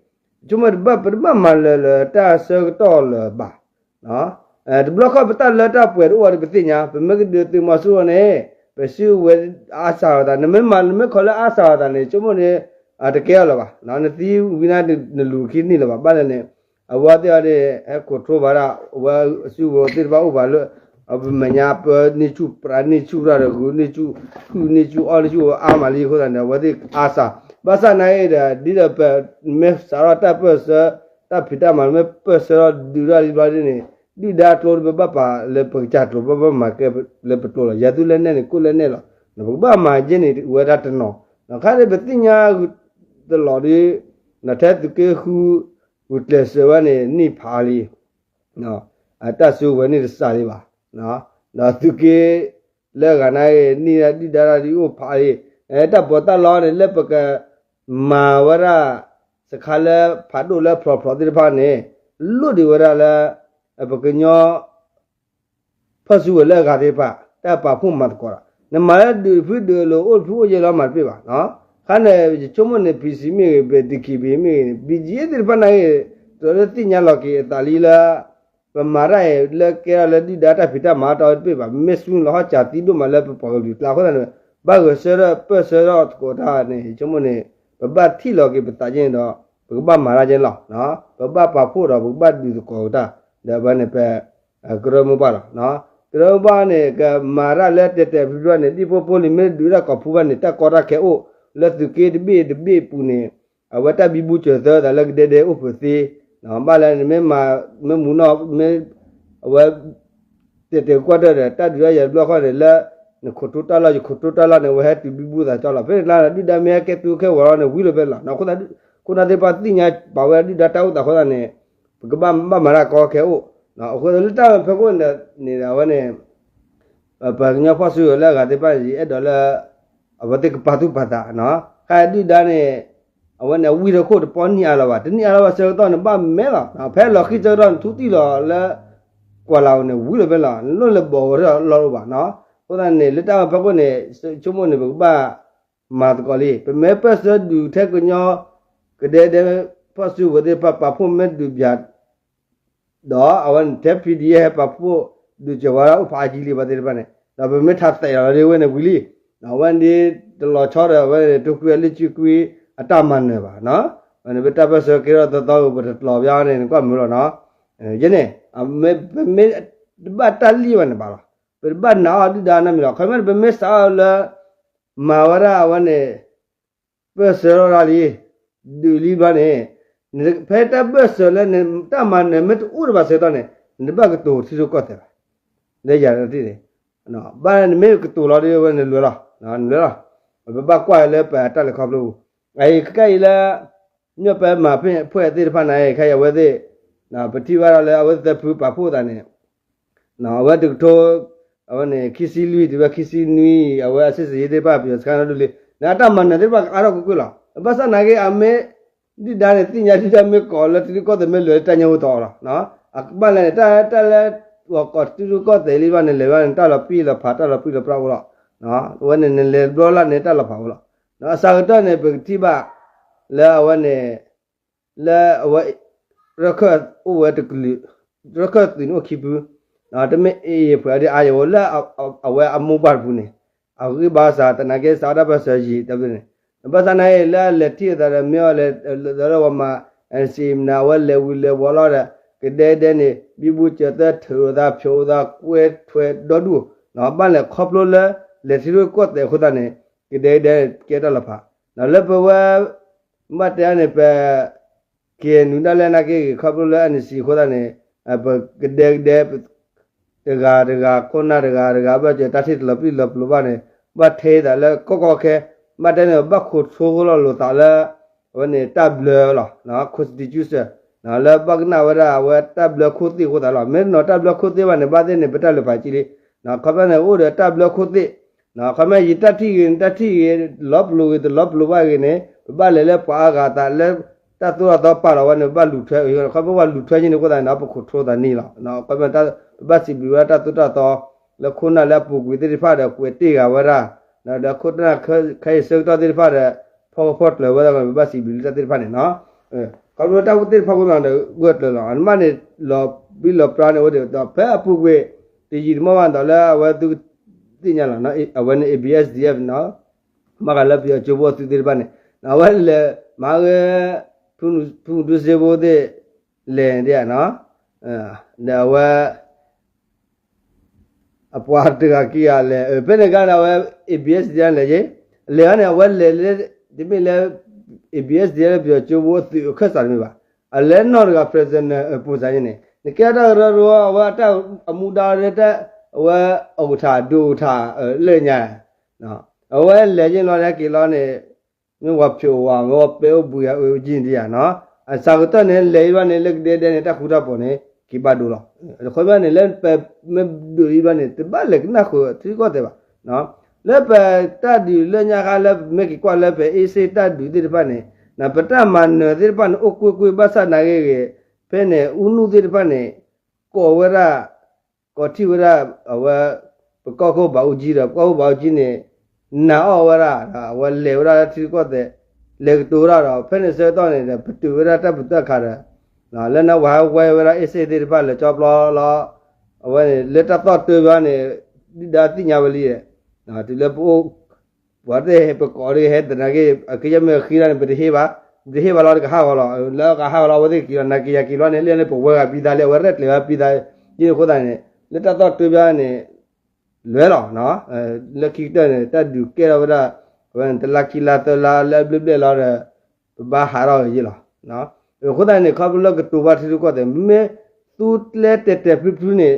ဆိကမိၣ်တဘၣ် ပတဘၣ်မၤလၢာ်လၢာ်တၢ်ဆၢကတီၢ်လၢၤဘၣ် တဘျီခီၣ်ပတၢ်လၢတၢ်ပှဲၤတအိၣ်ဝဲဒီးပသ့ၣ်ညါ ပမ့ၢ်ကဒုးသုးမီၤစိရိၤန့ၣ် ပစုဝဲအါစှၤအသး နမ့ၢ်မၤ နမ့ၢ်ခိးလၢအါစှၤအသးန့ၣ် ဆိကမိၣ်န့ၣ် တကဲအီၤလၢၤဘၣ် နသံဝံၤန့ၣ် နလူၤခံန့ၢ်လၢၤဘၣ် ဘၣ်လဲၣ်န့ၣ် အဝဲသ့ၣ်အီၤန့ၣ် ဟဲcontrolဘၣ်ဒၣ် အဝဲစုဝဲသ့ၣ်တဖၣ်အိၣ်ဘၣ်လၢ ပမဲာ်ညါပၢန့ၢ်ဆူၣ်ပြးန့ၢ်ဆူၣ်ရၣ်ဒီးဂုာ်န့ၢ်ဆူၣ် ဟုၣ်န့ၢ်ဆူၣ်အီၣ်န့ၢ်ဆူၣ်အါမးလံအဃိသတးန့ၣ် အဝဲသ့ၣ်အါစှၤ ဘၣ်ဆၣ်နာ်က့ဒီး ဒ်ဒီးပမ့ၢ်စးထီၣ်တၢ်ပၢၢ်ဆၢ တၢ်ဖံးတၢ်မၤ မ့ၢ်ပၢၢ်ဆၢထီၣ်ဒုးထီၣ်လံဘျီဒ်န့ၣ် ဒုၣ်ဒါအကျိတဘၣ်ပာ်လၢပကစၢ်ကျိ ဘၣ်ဘၣ်မၤကဲလၢပကျိလီၤ ယၤသုလၢနဲၣ်န့ၣ် ကိၣ်လၢနဲၣ်လီၤ ပကဘၣ်မၤကဲန့ၣ် ဝဲဒၣ်တနီၤ ခါဒ်ပသ့ၣ်ညါတလီၤဒ် ထဲသုးက့ဃု ဂုာ်ကျဲးစၢးဝဲန့ၣ် န့ၢ်ဖးလံ တၢ်စုဝဲန့ၣ်တစှၤလံဘၣ် ဒီးသုးက့ လၢအဂၤနာ်က့ န့ၢ်ဒုၣ်ဒါဒ်အိၣ်ဖးလံ တၢ်ပီးတၢ်လီန့ၣ် လၢပကမၤဝဲဒၣ် စခါလၢဖးဒိၣ်လၢဖျိးဖျိးသ့ၣ်တဖၣ်န့ၣ် လိၣ်ဒံးဝဲဒၣ်လၢ ပကညီ ဖီၣ်စုဝဲလၢအဂၤသ့ၣ်တဖၣ် တၢ်ပာ်ဖှိၣ်မၤသကိးဒီး နမၤလၢဒုးတဖုဒုးလိၤအိၣ်တဖုအိၣ်ယဲၢ်လီၤမၤတပ့ၢ်ဘၣ် ခါန့ၣ် ယဆိကမိၣ်န့ၣ် ပံစံမ့ၢ်ဂ့ၤ ပံဒံခံဘ့မ့ၢ်ဂ့ၤန့ၣ် ဘံကၠ့သ့ၣ်တဖၣ်နာ်က့ တလၢသ့ၣ်ညါလီၤက့ၤအသးလံလၢ ပမၤတၢ်အံၤလၢကဲထီၣ်လၢဒုၣ်ဒါတၢ်ဖံးတၢ်မၤတၢ်အီၤတဘ့ၣ်ဘၣ် မ့ၢ်ဆူလီၤဟီၣ်စၢ်သံဒိၣ်မးလၢပပှၤကလုာ်ကျါအဃိသတးန့ၣ် ဘၣ်ဂဲၤဆၢထၢၣ်ပၢၢ်ဆၢထီၣ်သကိးတၢ်န့ၣ် ယဆိကမိၣ်န့ၣ် ပဘၣ်ထံၣ်လီၤက့ၤပသးက့န့ၣ်ဒီး ပကဘၣ်မၤတၢ်က့န့ၣ်လီၤ ပဘၣ်ပာ်ဖှိၣ်ဒီးပကဘၣ်ဒုးသကိးက့ၤတၢ် ဒီးအဝဲန့ၣ်ပ ကရၢမိၢ်ပှၢ်လီၤ ကရၢမိၢ်ပှၢ်န့ၣ် ကမၤတၢ်လၢတဲာ်တဲာ်ဖျုးဖျုးန့ၣ် ဒ်ဖိဖိလံၤမ့ၢ်ဒုးတၢ်ကိးဖုဘၣ်န့ၣ် တၢ်ကီတၢ်ခဲအိၣ် လၢသုးက့တဘ့ၣ်တဘ့ၣ်အပူၤန့ၣ် အဝဲတၢ်ဘံဘူစၢၤသၢသးလၢကဒဲဒဲအိၣ်ဖုးသ့ ဘၣ်လဲၣ်န့ၣ်မ့ၢ်မၤ မ့ၢ်မူနီၢ် မ့ၢ် အဝဲ တဲာ်တဲာ်ကွၢ်တၢၢ်ဒီး တၢ်ဒုးတၢ်ယၤတဘျီဃီန့ၣ် လၢ နcontrolတၢ်လီၢ် ယcontrolတၢ်လီၢ်န့ၣ် အဝဲဟဲတုၤဘံဘူသးကၠီလီၤ ဖဲန့ၣ်ကျါန့ၣ် ဒုၣ်ဒါမ့ၢ်ဟဲကဲသူခဲဝီၤလီၤန့ၣ် ဝံၤလီၤဖဲလီၤ ခိၣ်နၢ်သ့ၣ်တဖၣ်သ့ၣ်ညါပာ်ဝဲဒၣ်ဒုၣ်ဒါတၢ်အိၣ်သးအဃိသတးန့ၣ် ပကဘၣ်မၤတၢ်ကီခဲအိၣ် အဃိလၢတၢ်ဖဲခိၣ်န့ၣ်ဒီး အဝဲန့ၣ် ပှၤကညီဖီၣ်စုကဝဲၤလၢအဂၤသ့ၣ်တဖၣ်န့ၣ် ယအဲၣ်ဒိးလၢ အဝဲသ့ၣ်ကပာ်သူၣ်ပာ်သး ခါဒုၣ်ဒါန့ၣ် အဝဲန့ၣ်ဝံၤတခိၣ်တပီၢ်နံၣ်အါလီၤဘၣ် တနံၣ်အါလီၤဘၣ်ဆၢကတီၢ်န့ၣ် ဘၣ်မဲလီၤ ဖဲလီၤဃံၤဆၢကတီၢ်န့ၣ် ထူတံၢ်လီၤလၢ ကွၢ်လၢ်အီၤန့ၣ် ဝံၤလီၤဖဲလီၤ နလိၣ်လဲၤဘီၣ်ဝဲထီၣ်လီၤလီၤဘၣ် အဃိသတးန့ၣ် လၢတၢ်ဖဲခိၣ်န့ၣ် ဆိကမိၣ်န့ၣ် ပကဘၣ် မၤသကိးလံ ပမ့ၢ်ပၢၢ်ဆၢဒုးထဲကညီ ကဒဲဒဲ ဖီၣ်စုကဝဲၤသ့ၣ်တဖၣ်ပာ်ဖှိၣ်မ့ၢ်ဒုးဘၣ် ဒီးအဝဲန့ၣ်ထဲ P D F ဟဲပာ်ဖှိၣ်ဒုးစၢၤဝဲဒၣ်အိၣ်ဖးအါကံလံဘၣ်သ့ၣ်တဖၣ်န့ၣ် ဒီးပမ့ၢ်ထးသဲးလီၤဒ်ဝဲန့ၣ်ဝံၤလံ အဝဲန့ၣ်တလီၤဆီဒီးအဝဲန့ၣ် တိၢ်ကွံအလံာ်စုကွံအတၢ်မၤနၢၤဘၣ် အဝဲန့ၣ်ပတၢ်ပၢၢ်ဆၢကဲထီၣ်သီသီ ပတလီၤဘၣ်န့ၣ် နကွၢ်မုာ်လီၤနီၤ ယဲန့ၣ် ပမ့ၢ်တဘၣ်တၢ်လံၣ်ဘၣ်န့ၣ်ဘၣ်လီၤ ပတဘၣ်နာ်အီၤဒုၣ်ဒါနီတမံၤလီၤ ခီမ့ၢ်ပမ့ၢ်စးထီၣ်လၢ မၤဝဲဒၣ်အဝဲန့ၣ် ပၢၢ်ဆၢထီၣ်တၢ်လံ ဒုးလံဘျီန့ၣ် ဖဲတၢ်ပၢၢ်ဆၢလၢနတၢ်မၤနၢၤမ့ၢ်တအိၣ်တဘၣ်ဆၢကတီၢ်န့ၣ် နတဘၣ်ကတိၤထံရူၢ်ကီၢ်သဲးဘၣ် လၢယၤတထံၣ်န့ၣ် ဘၣ်နမ့ၢ်ကတိၤလီၤဒ်ဝဲနလဲၤလီၤ နလဲၤလီၤ ပဘၣ်ကွၢ်လၢပတၢ်လဲၤခီဖျိပူၤ အအံၤခဲအံၤလၢ မ့ၢ်ပမၤဖဲဖှဲၣ်သ့ၣ်တဖၣ်န့ၣ် ခဲအံၤအဝဲသ့ၣ် ပထံၣ်ဘၣ်ဒီးလၢအဝဲသ့ၣ်သၢဖုပာ်ဖှိၣ်သးန့ၣ် အဝဲတကထိ အဝဲန့ၣ် ခံဆံလွံၢ်တုၤဝဲခံဆံနွံ အဝဲအစစ်ဆင်ရေးသ့ၣ်တဖၣ် ပယီၤစခန်းဒိၣ်လံ နအတၢ်မၤနၢၤသ့ၣ်တဖၣ်ကအါထီၣ်ကွ့ၢ်ကွ့ၢ်လီၤ ဘၣ်ဆၣ်နာ်က့အမ့ၢ် ဒုၣ်ဒါန့ၣ် သ့ၣ်ညါဒုၣ်ဒါမ့ၢ်ကိးလၢထံရူၢ်ကီၢ်သဲးမ့ၢ်လဲၤလၢတၢ်ညၣ်အူတီၤလီၤ အကဘၣ်လဲၣ်န့ၣ် တၢ်တၢ်လၢ ပှၤကိးထံရူၢ်ကီၢ်သဲးလံဘၣ်န့ၣ် လဲၤဘၣ်န့ၣ် တၢ်လီၤပံၢ်လီၤဖးတၢ်လီၤပံၢ်လီၤပြၣ်အိၣ်လီၤ အဝဲန့ၣ်နလဲၤတဘျီလၢ်န့ၣ် တၢ်လီၤဖးအိၣ်လီၤ အစှၤကတၢၢ်န့ၣ် ပကထံၣ်ဘၣ် လၢအဝဲန့ၣ် လၢအဝဲ ရခၢၣ်အိၣ်ဝဲတကလုာ် ရခၢၣ်သုးန့ၣ်အိၣ်ခံဖု တမ့ၢ်အ့ၣ်ယဖှဲးဒ်အါယဝဲလၢ အဝဲအမိၢ်ပှၢ်တဖုန့ၣ် အဂံၢ်ဘါစှၤသနာ်က့ စးထီၣ်တၢ်ပၢၢ်ဆၢယံာ်တဖုန့ၣ် ဘၣ်ဆၣ်နာ်အံၤ လၢအလဲၤထံၣ်အသးဒီး မ့ၢ်အီၤလဲၤ ဒီးဝဲမၤ NCA မနုၤ အဝဲလဲၤဝံၤလဲၤဝီၤလီၤဒီး ကဒဲကဒဲန့ၣ် ဘံဘူစၢၤသၢ ထုးအသး ဖျိးအသး ကွဲထွဲဒီဒူၣ်, ဘၣ်လဲၤခီဖျိလၢ လဲၤထံရူၢ်ကီၢ်သဲးအဃိသတးန့ၣ် ကဒဲကဒဲကဲတၢ်လီၤဖး, လၢပဝဲ ဘၣ်တဲန့ၣ် ပ KNU ဒၣ်လဲၣ်နာ်က့ဂ့ၤ ခီဖျိလၢ NCA အဃိသတးန့ၣ် ပကဒဲကဒဲ တဂၤတဂၤ ခိၣ်နၢ်တဂၤတဂၤ ဘၣ်စၢၤတၢ်ထံၣ်တလီၤပျံၤလီၤပျိၤဘၣ်န့ၣ် ဘၣ်ထဲသးလၢကီၢ်ကီၢ်ခဲ, ဘၣ်တဲန့ၣ် ဘၣ်ခိးထိဃိလီၤလိာ်သးလၢ အဝဲန့ၣ်တၢ်ဘျၢလီၤ constitution လၢဘၣ်ကနၣ်ဝဲဒၣ်အဝဲတၢ်ဘျၢခိၣ်သ့ၣ်အဃိသတးလီၤ. မ့ၢ်တနီၤတၢ်ဘျၢခိၣ်သ့ၣ်ဘၣ်န့ၣ် ဘၣ်သ့ၣ်န့ၣ် ပတၢ်လၢာ်ဖးကံလံ. ခီဖျိန့ၣ် အိၣ်ဒီးတၢ်ဘျၢခိၣ်သ့ၣ် ခီဖျိယတၢ်ထံၣ်ဂ့ၤ နတၢ်ထံၣ်ဂ့ၤ လီၤပျိၤဂ့ၤ တလီၤပျိၤဘၣ်ဂ့ၤန့ၣ် ပဘၣ်လဲၤလၢပှၤအါဂၤအသးလၢ တၢ်သိၣ်တၢ်သီပာ်လီၤဝဲန့ၣ် ပဘၣ်လူၤထွဲ, ခီဖျိပှၤလူၤထွဲက့ၤန့ၣ်အဃိသတးန့ၣ် ပခိးထိသးန့ၣ်လီၤ. ခီဖျိ ပဘၣ်စံးဘျုးဝဲဒၣ်တၢ်သိၣ်တၢ်သီ လၢခိၣ်နၢ်လၢအပူၤကွံာ်သ့ၣ်တဖၣ်ဒီး ကွဲးတ့ၢ်ဂၤဝဲဒၣ် ဒီးခိၣ်နၢ်ခဲအံၤဆၢကတီၢ်သ့ၣ်တဖၣ်ဒီး ဖီၣ်ဖီၣ်ကျၢၤဝဲဒၣ် ပဘၣ်စံးဘျုးလၢတၢ်သ့ၣ်တဖၣ်န့ၣ်လီၤ. ခီဖျိတၢ်သ့ၣ်တဖၣ်အဃိသတးဒီး ဂၢၢ်ကျၢၤလီၤ. အန့ၣ်မးန့ၣ် လီၤဘံလီၤပြါန့ၣ်အိၣ်ဒီး ဒီးဖဲအပူၤကွံာ် တယံာ်တမီၢ်ဘၣ်ဒီးလၢအဝဲသုသ့ၣ်ညါလီၤ. အဝဲန့ၣ် A B S D F နီၤ မၤဂၤလၢပယီၤကၠိဖိအသုးသ့ၣ်တဖၣ်န့ၣ် အဝဲလဲၤမၤဂ့ၤ ဖုဒူစ့ဖိသ့ၣ် လဲၤဒ်ဧါနီၤ ဒီးအဝဲ အပှၤတဂၤခံဂၤလဲၤ ဖဲန့ၣ်အခါန့ၣ် အဝဲ A B S D F လဲၤက့ၤ လဲၤအီၤန့ၣ် အဝဲလဲၤလၢ တမ့ၢ်လၢ A B S D F လၢပယီၤကၠိဖိအသုးအခၢၣ်စးတမ့ၢ်ဘၣ် အလဲၤနီၢ်တဂၤ prisoner ပူၤစးန့ၣ် နကဲတၢ်ကရၢကရိ အဝဲအတၢ်အမူဒါလၢတၢ် အဝဲအအိၣ်ထၣ်ဒုးအိၣ်ထၣ်လၢညါ အဝဲလဲၤက့ၤလီၤန့ၣ် ဟဲက့ၤလီၤန့ၣ် မ့ၢ်ဝဲဖျိးဝဲ မ့ၢ်ဝဲပဲအိၣ်ဘှံးအၢကၠံတယၤနီၤ အစှၤကတၢၢ်န့ၣ် လဲၤအံၤဘၣ်န့ၣ် လၢကဒဲဒဲန့ၣ် တၢ်ဃူတၢ်ဖိးန့ၣ် က့ၤဘၣ်ဒိလီၤ. တခီဘၣ်န့ၣ် လၢပမ့ၢ်ဒိးအံၤဘၣ်န့ၣ် တဘၣ်လဲၤကနၣ်ဃုာ်ထံကီၢ်သဲးဘၣ်. လၢပတၢ်ဒုးလၢညါခါလၢ ပမ့ၢ်က့ၤကွၢ်လၢပအ့စ့ၣ်တၢ်ဒုးသ့ၣ်တဖၣ်န့ၣ် ပတၢ်မၤနၢၤသ့ၣ်တဖၣ်န့ၣ် အိၣ်ကွ့ၢ်ကွ့ၢ်ဘၣ်ဆၣ်နာ်ဂ့ၤဂ့ၤ ဖဲန့ၣ် အူနူၢ်သ့ၣ်တဖၣ်န့ၣ် ကိးဝဲဒၣ် ကိးထံၣ်ဝဲဒၣ် အဝဲ ပကီၢ်ခိၣ်ဘးအူကၠံဒီး ပကီၢ်ခိၣ်ဘးအူကၠံန့ၣ် နာ်အီၣ်ဝဲဒၣ်ဒီး အဝဲလဲၤဝဲဒၣ်လၢထံကီၢ်သဲး လဲၤကတိၤဝဲဒၣ်ဒီး ဖဲန့ၣ်ဆၢကတီၢ်န့ၣ်ဒီး ပတုာ်ဝဲဒၣ်တၢ်ပတုာ်တၢ်ခးဒီး လၢနဝဲဟဲဝဲဝဲဒၣ်အ့စ့ၣ်သ့ၣ်တဖၣ်လဲၤကၠီပျီလီၤ အဝဲန့ၣ် လၢတၢ်သီၣ်တၢဘၣ်န့ၣ် ဒုၣ်ဒါသ့ၣ်ညါဝဲလံ တုၤလၢပအိၣ် ပှၤသ့ၣ်ဟဲပကိးဒ်ဟဲသနာ်က့ အကယဲၢ်မ့ၢ်အဃံဒၣ်န့ၣ် ပတဟ့ၣ်ဘၣ်, ပတဟ့ၣ်ဘၣ်လီၤ တကဟးဂီၤလီၤ, လၢကဟးဂီၤလီၤ အဝဲသ့ၣ်က့ၤလီၤ နာ်က့ၤယၤက့ၤလီၤန့ၣ် လၢန့ၣ်ပဝဲဂၤပံသးလံ အဝဲရဲၣ်ကျဲၤဝဲပံသး ယန့ၣ်အဃိသတးန့ၣ် လၢတၢ်သီၣ်တၢဘၣ်န့ၣ် လွဲၢ်လီၤ, လၢခံကတၢၢ်န့ၣ် တၢ်ဒုးကဲထီၣ်ဝဲဒၣ် အဝဲန့ၣ် တလါခံလါသၢလါလၢအဘျဲၣ်ဘျဲၣ်လီၤဒီး ပဘၣ်ဟးထီၣ်ဂ့ၤယ့ၢ်လီၤ. အဃိသတးန့ၣ် ခီဖျိလၢကတိၤဘၣ်ထံရူၢ်ကီၢ်သဲး မ့ၢ်သူကျဲတဲာ်တဲာ်ဖျုးဖျုးန့ၣ်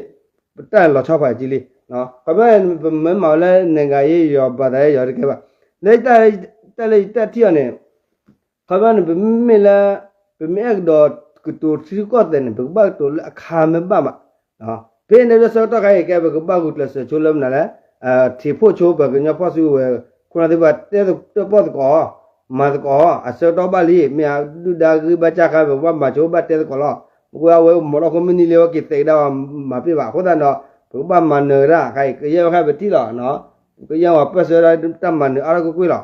ပတၢ်လီၤဆီဖးကံလံ. ခီဖျိပမ့ၢ်မၤဝဲလၢ နိုင်ငံရေး ယီၤ ဘာသာရေး ယီၤတကဲဘၣ်. လၢ တၢ်လၢယတၢ်ထံၣ်အီၤန့ၣ် ခီဖျိန့ၣ် ပမ့မ့ၢ်လၢ ပမ့ၢ်အဲၣ်ကဒီးကတိၤထံရူၢ်ကီၢ်သဲးန့ၣ် ပကဘၣ်ကတိၤလၢအခါမ့ၢ်ဘၣ်မး. ဖဲန့ၣ်ဆၢကတီၢ်ခါအံၤကဲ ပကဘၣ်ဂုာ်ကျဲးစၢးဆိလၢမနုၤလဲၣ်, ထံးဖှိၣ်ဆိပှၤကညီဖီၣ်စုကဝဲၤ ခိၣ်နၢ်သ့ၣ်တဖၣ် တၢၣ်ပီၣ်သကိး မၤသကိး အဆၢကတီၢ်ဘၣ်လံ မ့ၢ်အဒုၣ်ဒါဂံၢ်ဘါစၢ်ခါ ပကဘၣ်မၤဆိဘၣ်တဲသကိးလီၤ. မ့ၢ်ကွၢ်အဝဲအိၣ်မီၤထီၣ်ခိၣ်မုၢ်နံၤလံ အဝဲက့ၤသဲးကဒါဝဲမၤပ့ၢ်ဘၣ်. အဃိသတးဒီး ပကဘၣ်မၤနၢၤဝဲဒၣ် ခဲအံၤ ကယဲၢ်ဝဲခဲအံၤပထံၣ်လီၤ. ကယဲၢ်ဝဲပၢၢ်ဆၢဝဲဒၣ်တၢ်မၤနၢၤအါထီၣ်ကွ့ၢ်ကွ့ၢ်လီ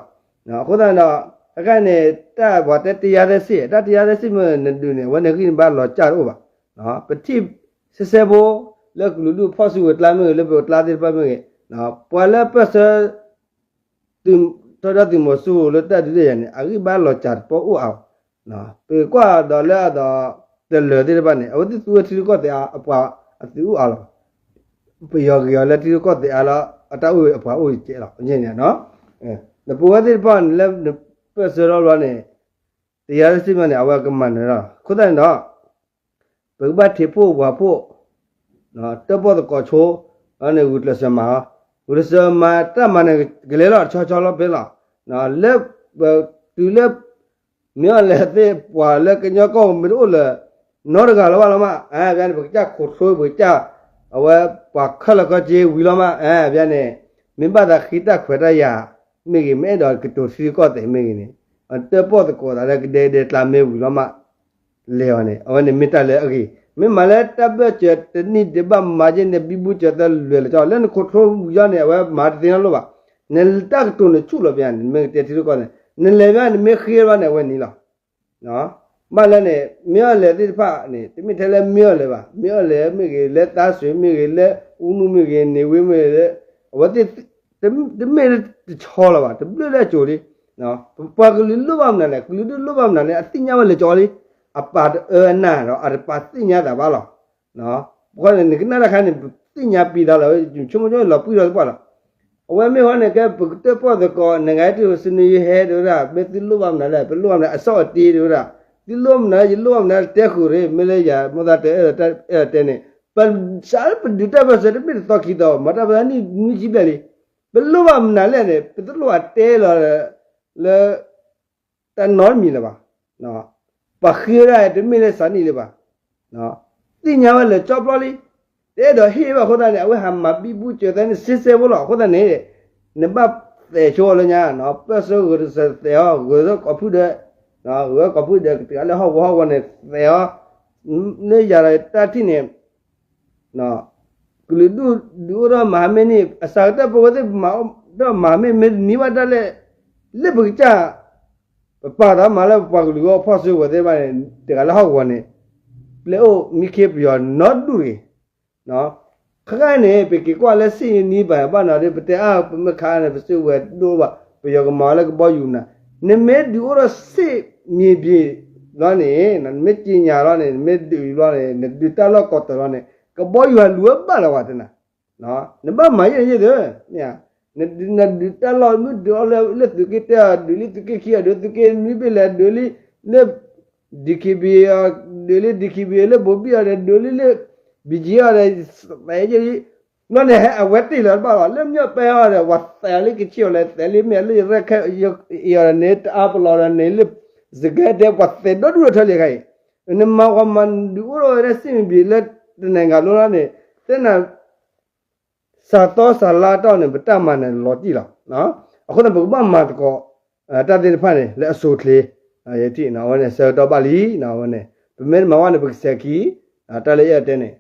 ၤ. အဃိသတးဒီး ခဲခါန့ၣ် တၢ်ပှၤတဲတရားသစ္စာ တၢ်တရားသစ္စာမ့ၢ်နဒုးန့ၣ် အဝဲန့ၣ်ဂံၢ်န့ၣ်ဘၣ်လီၤစၢ်တအိၣ်ဘၣ်. ပထံၣ်စဲစဲဖိ လၢကလုာ်ဒူၣ်ဖီၣ်စုကဝဲၤကျါမ့ၢ်ဂ့ၤ လၢပကျါသ့ၣ်တဖၣ်မ့ၢ်ဂ့ၤ ပှၤလၢပၢၢ်ဆၢ ထီဒါသုးမီၤစိရိၤလၢတၢ်ဒုးတၢ်ယၤန့ၣ် အဂံၢ်ဘါလီၤစၢ်တပီၢ်အိၣ်အါ. ပကွၢ်ဒီးလၢအသိး တလၢၤသ့ၣ်တဖၣ်န့ၣ် အဝဲသ့ၣ်သူဝဲထံရူၢ်ကီၢ်သဲးအါ အပှၤအသုးအိၣ်အါလီၤ. ပယီၤဂ့ၤအီၤလၢထံရူၢ်ကီၢ်သဲးအါလီၤ အတၢ်အိၣ်အပှၤအိၣ်ကဲလီၤ. နပဝဲသ့ၣ်တဖၣ်န့ၣ် လၢနပၢၢ်ဆၢထီၣ်ဘျီန့ၣ် တရားသစ္စာမ့ၢ်န့ၣ် အဝဲကမၤနၢၤလီၤ. အဃိသတးန့ၣ်ဒီး ပကဘၣ်ထံးဖှိၣ်ဝၤဖှိၣ် တၢၣ်ပီၣ်သကိးဆိ ဒီးန့ၣ်ဂုာ်ကျဲးစၢးမၤအီၤ, ဂုာ်ကျဲးစၢးမၤတၢ်မၤန့ၣ် ကလဲၤလီၤတဆီဆီလီၤဖဲလီၤ. လၢ တုၤလၢ မ့ၢ်အီၤလဲၤသ့ၣ်ပှၤလၢကညီကီၢ်မ့ၢ်တအိၣ်လၢၤ နီတဂၤလၢၤဘၣ်လီၤမး. ဘၣ်န့ၣ် ပကစၢ်ခိးထိ ပကစၢ် အဝဲပှၤခဲလၢာ်ခဲဆ့ဝံၤလီၤမး. ဘၣ်န့ၣ် မ့ၢ်ဘၣ်သးဃ့တၢ်ခွဲးတၢ်ယာ်မ့ၢ်ဂ့ၤ မ့ၢ်အဲၣ်ဒိးကတိၤထံရူၢ်ကီၢ်သဲးမ့ၢ်ဂ့ၤန့ၣ် တၢၣ်ပီၣ်သကိးသးလၢကဒဲကဒဲကျါမ့ၢ်ဝံၤလီၤမး လဲၤအီၤန့ၣ် အဝဲန့ၣ်မ့ၢ်တၢ်လၢအဂ့ၤ. မ့ၢ်မၤလၢတၢ်ဘၢၣ်စၢၤတနံၣ်ဒံးဘၣ်မၤက့န့ၣ် ဘံဘူစၢၤသၢလွဲၢ်လၢာ်ကီ လၢနခိးထိဝံၤလီၤန့ၣ် အဝဲမၤတသ့နီတလိၣ်ဘၣ်. နတၢ်ကတိၤန့ၣ်ဆူၣ်လီၤပျါန့ၣ် နမ့ၢ်ကတဲထံရူၢ်ကီၢ်သဲး နလဲၤဘၣ်နမ့ၢ်ဃ့ဘၣ်န့ၣ် အဝဲန့ၣ်လီၤ. ဘၣ်လၢန့ၣ် မ့ၢ်အီၤလဲၤသ့ၣ်တဖၣ်န့ၣ် တမ့ၢ်ထဲလၢမ့ၢ်အီၤလဲၤဘၣ်. မ့ၢ်အီၤလဲၤမ့ၢ်ဂ့ၤ လၢသးစူၤမ့ၢ်ဂ့ၤ လၢအူနူမ့ၢ်ဂ့ၤ န့ၣ်ဝ့မ့ၢ်ဂ့ၤ လၢ အဝဲသ့ၣ် တမ့ၢ်တဆီလီၤဘၣ် တဘျုးလၢအစိၤလံ. ပပှၤကလုာ်လိၣ်ဘၣ်မနုၤလဲၣ်, ကလုာ်ဒူၣ်လိၣ်ဘၣ်မနုၤလဲၣ်, အသ့ၣ်ညါဝဲလၢကၠီလံ, အပာ်တအၢအနၢ်ဒီး အတပာ်သ့ၣ်ညါသးဘၣ်လီၤ. ဘၣ်န့ၣ် နကနၣ်တၢ်ခါန့ၣ် ပသ့ၣ်ညါပံးသးလီၤ, ဆိကမိၣ်ဆိကမိၣ်လီၤပှံၢ်လီၤသပှၢ်လီၤ. အဝဲမ့ၢ်ဟီန့ၣ် ကဲပကတၢၣ်ပီၣ်သကိး နဂၤတၢ်စနၢယဟဲဒၣ်ဝဲဒၣ်, မ့ၢ်သုလိၣ်ဘၣ်မနုၤလဲၣ်, ပလိၣ်ဘၣ်မနုၤလဲၣ်, အစီၣ်အတ့ဒၣ်ဝဲဒၣ်, သုလိၣ်မနုၤလဲၣ်, ယလိၣ်ဘၣ်မနုၤလဲၣ်, တဲဃုာ်ရ့ၣ်, မ့ၢ်လၢယၤ မိၢ်သးတအဲၣ်ဒိးတဲန့ၣ်, ပစးလၢပဒုးတၢ်ပၢၢ်ဆၢတမ့ၢ်တသီခံသီ, မၤတၢ်ပၢၢ်ဆၢနံၣ်နွံဆံဘျဲၣ်လံ, ပလိၣ်ဘၣ်မနုၤလဲၣ်န့ၣ် ပတလိၣ်အတဲလီၤ လၢ တၢ်နီတမံၤလၢၤဘၣ်. ပှၤဃ့ဝဲဒၣ်တမ့ၢ်လၢစးနံၣ်လၢၤဘၣ်. သ့ၣ်ညါဝဲလၢာ်ကၠီပျီလံ, တအဲၣ်ဒိးဟ့ၣ်ဘၣ်အဃိသတးန့ၣ် အဝဲဟးမၤဘံဘူစၢၤသဲန့ၣ် စ့စဲဖိလီၤ. အဃိသတးန့ၣ် နဘၣ်သဲးဆိအီၤလၢညါ, ပၢၢ်ဆၢဂုာ်တစဲးသဲးအီၤ, ဂုာ်ဆၢကိးဖုဒၢး, ဂုာ်ဆၢကိးဖုဒၢး တဂၤလၢဟီၣ်ကဝီၤဟီၣ်ကဝီၤန့ၣ် သဲးအီၤ, လၢယၤတၢ်ထံၣ်န့ၣ် ကလုာ်ဒူၣ်ဒုးအိၣ်ထီၣ်မၤဟးမ့ၢ်န့ၣ် အစှၤကတၢၢ်ပဝဲသ့ၣ်မၤထီၣ်မၤဟးမ့ၢ် မ့ၢ်တနံၤဘၣ်ဒၣ်လဲာ် လၢပကစၢ် ပပာ်သးမၤလၢပပှၤကလုာ်အဂီၢ် ဖီၣ်စုကဝဲၤသ့ၣ်တဖၣ်န့ၣ် တဂၤလၢဟီၣ်ကဝီၤန့ၣ် ပျဲအိၣ်မံခ့ပယီၤနီတဒူၣ်တဂ့ၤ. ခဲခါန့ၣ် ပက့ၤကွၢ်လၢစ့ၣ်ယနံၤဘၣ်ဘၣ်နီၤဒီး ပတဲအါ ပမ့ၢ်ခးန့ၣ် ပစုကဝဲၤဒိၣ်ဘၣ် ပယီၤကမၤဝဲလၢကဘီယူၤနၤ, နမ့ၢ်ဒုးအိၣ်ထီၣ်စ့ၣ်မံၤဘ့ၣ်လီၤန့ၣ် နမ့ၢ်က့ၤညါလီၤန့ၣ် နမ့ၢ်ဒုးလီၤန့ၣ် နဒုးတၢ်လီၢ်ကီၢ်တၢၤလီၤန့ၣ် ကဘီယူၤဟးလူၤဝဲဘၣ်လီၤဝဲတနၤ နဘၣ်မၤယဲၢ်ယဲၢ်သၢ, နဒုးတၢ်လီၢ်မ့ၢ်ဒုးအီၤလၢ လၢသုးက့တၢအီၤ ဒုးလံသုးက့ခံအီၤ ဒုးသုးက့နွံဘ့ၣ်လဲၣ် ဒုးလံလၢ DKBA အီၤ ဒုးလံ DKBA လၢဘိၤဘံၣ်အီၤဒီး ဒုးလံလၢ ဘံကၠံအီၤဒီး သဲယဲၢ်လံ, ဘျီန့ၣ်ဟဲအဝဲတ့ၢ်လီၤတဘၣ်လီၤ လၢမ့ၢ်ပဲအီၤဒီး ပှၤသဲးအီၤလၢကဆံၣ်အီၤလဲၣ် သဲးလံမ့ၢ်လၢယရဲၣ်ခဲအီၤဒီးန့ၣ် တအါပလီၢ်ဒီးန့ၣ်လၢ စကဲတဲ ပှၤသဲးဒီဒူၣ်ဒီထၢလံခါအံၤ, နမၤဂီၤမၤဒုးအိၣ်ထီၣ်ဝဲဒၣ်စ့ၣ်မံၤဘ့ၣ်လၢတနံၤဂၤလီၤလီၤန့ၣ် သ့ၣ်နၤ စးသီစးလါတီၢ်န့ၣ် ပတၢ်မၤန့ၣ်လီၤတံၢ်လီၤ. အဃိသတး ပကဘၣ်မၤသကိး တၢ်သ့ၣ်တဖၣ်န့ၣ် လၢအဆိအချ့, ယထံၣ်အဝဲန့ၣ် ဆၢကတီၢ်ဘၣ်လံ, အဝဲန့ၣ် ပမ့ၢ်တမၤဝဲန့ၣ် ပကစဲးခံ, တၢ်လၢယအဲၣ်ဒိးတဲန့ၣ်,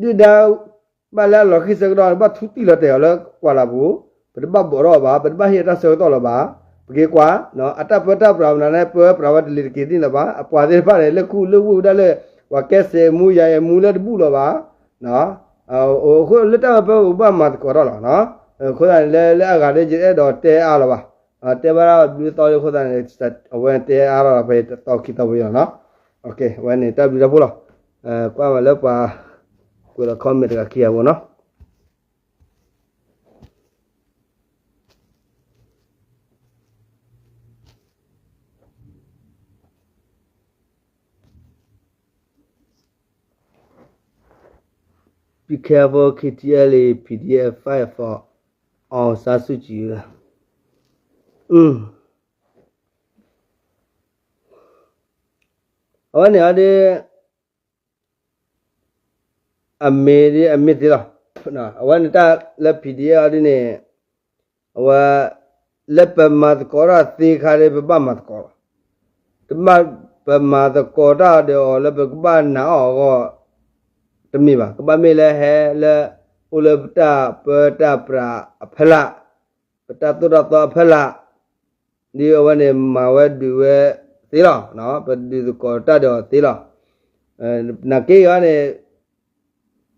ဒီး ဒုၣ်ဒါ ဘၣ်လၢအလီၤဃံၤဆၢကတီၢ် ဘၣ်ထူတံၢ်လီၤတဲာ်အီၤလၢကွၢ်လၢ်ပူၤ, ပတဘၣ်ဘီၣ်ထီၣ်အီၤဘၣ်, ပတဘၣ်ဟ့ၣ်အတၢ်ဆၢကတီၢ်လၢၤဘၣ်, ပက့ၤကွၢ်, အတၢ်ပၢတၢ်ပြးမနုၤန့ၣ် ပၢပြးဝဲတလ့ၤတက့ၤသ့ၣ်လၢၤဘၣ်, အပှၤသ့ၣ်တဖၣ်န့ၣ် လၢခူလၢဝ့ၢ်ဝဲဒၣ်လၢ ပှၤကဲစဲးမူယၤအဲၣ်မူလၢတဘူၣ်လၢၤဘၣ်, အဃိလၢတၢ်ဝဲပၢပကဘၣ်မၤသကိးထီၣ်လီၤ, အဃိသတးန့ၣ် လၢလၢအဂၤဒီး ယအဲၣ်ဒိးတဲအါလီၤဘၣ်, တဲဘၣ်ဒၣ်ဘျုးသီလံအဃိသတးန့ၣ် အဝဲတဲအါထီၣ်လီၤဖဲတသီခံသီဝံၤလီၤနီၤ, အဝဲန့ၣ် တၢ်ဘျုးတၢ်ဖှိၣ်လီၤ, ကွၢ်မးလၢပှၤ ကွဲးလီၤ comment တဂၤခံဂၤဖိနီၤ. Be careful, K T L A P D F fight for Aung San Suu Kyi. အဝဲန့ၣ်အီၤဒီး အမ့ၢ်ဒ် အမ့ၢ်သ့လီၤ. အဝဲန့ၣ်တၢ်လၢ P D F အီၤဒ်န့ၣ် အဝဲ လၢပမၤသကိးတၢ်သ့ခါဒီး ပဘၣ်မၤသကိးလီၤ. တဘၣ်ပမၤသကိးတၢ်ဒီးအီၤလၢပကဘၣ်နာ်အီၤအဂီၢ် တမ့ၢ်ဘၣ်. ကဘၣ်မ့ၢ်လၢဟဲလၢ အိၣ်လၢပတၢ်ပၢတၢ်ပြးအဖီလာ် ပတၢ်သိၣ်တၢ်သီအဖီလာ် ဒ်အဝဲန့ၣ် မၤဝဲဒုးဝဲသ့လီၤ. ပဒုးသကိးတၢ်ဒီးအီၤသ့လီၤ. နာ်က့အီၤန့ၣ်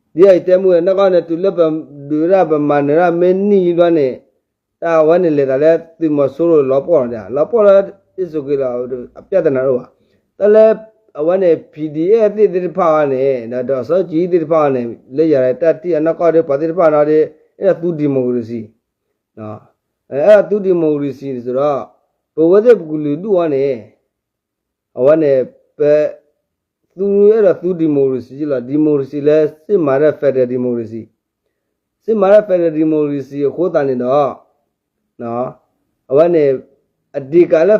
ဒ်အံၤတဲမူဝဲ နီၢ်ကီၢ်န့ၣ် တုၤလၢပဒုးဒၣ်ပမၤနၢၤဒၣ်မ့ၢ်နံၣ်ဘျီန့ၣ် တၢ်အဝဲန့ၣ်လဲၤသးလၢသုးမီၤစိရိၤလီၤပှီၢ်လီၤ. လီၤပှီၢ်လၢ အ့ၣ်စိက့ၤလီၤ အပြဿနာတအိၣ်ဘၣ်. တၢ်လၢ အဝဲန့ၣ် P D F သ့ၣ်သ့ၣ်တဖၣ်အီၤန့ၣ် ဒီး ဒီးစီၤကံသ့ၣ်တဖၣ်အီၤန့ၣ် လၢယၤတၢ်ထံၣ်အနီၢ်ကီၢ်ဒီး ပှၤသ့ၣ်တဖၣ်နီၤဒီး အဲၣ်ဒိးသူ democracy အဲၣ်ဒိးသူ democracy န့ၣ်ဆိုတော့ ပဝဲသ့ၣ်ပကလုာ်ဒူၣ်အီၤန့ၣ် အဝဲန့ၣ် ပ သူ အဲၣ်ဒိးသူ democracy လီၤ. democracy လၢစ့ၢ်မၤဒၣ် federal democracy စ့ၢ်မၤဒၣ် federal democracy အဃိသတးန့ၣ်ဒီး အဝဲန့ၣ် အဓိကလၢ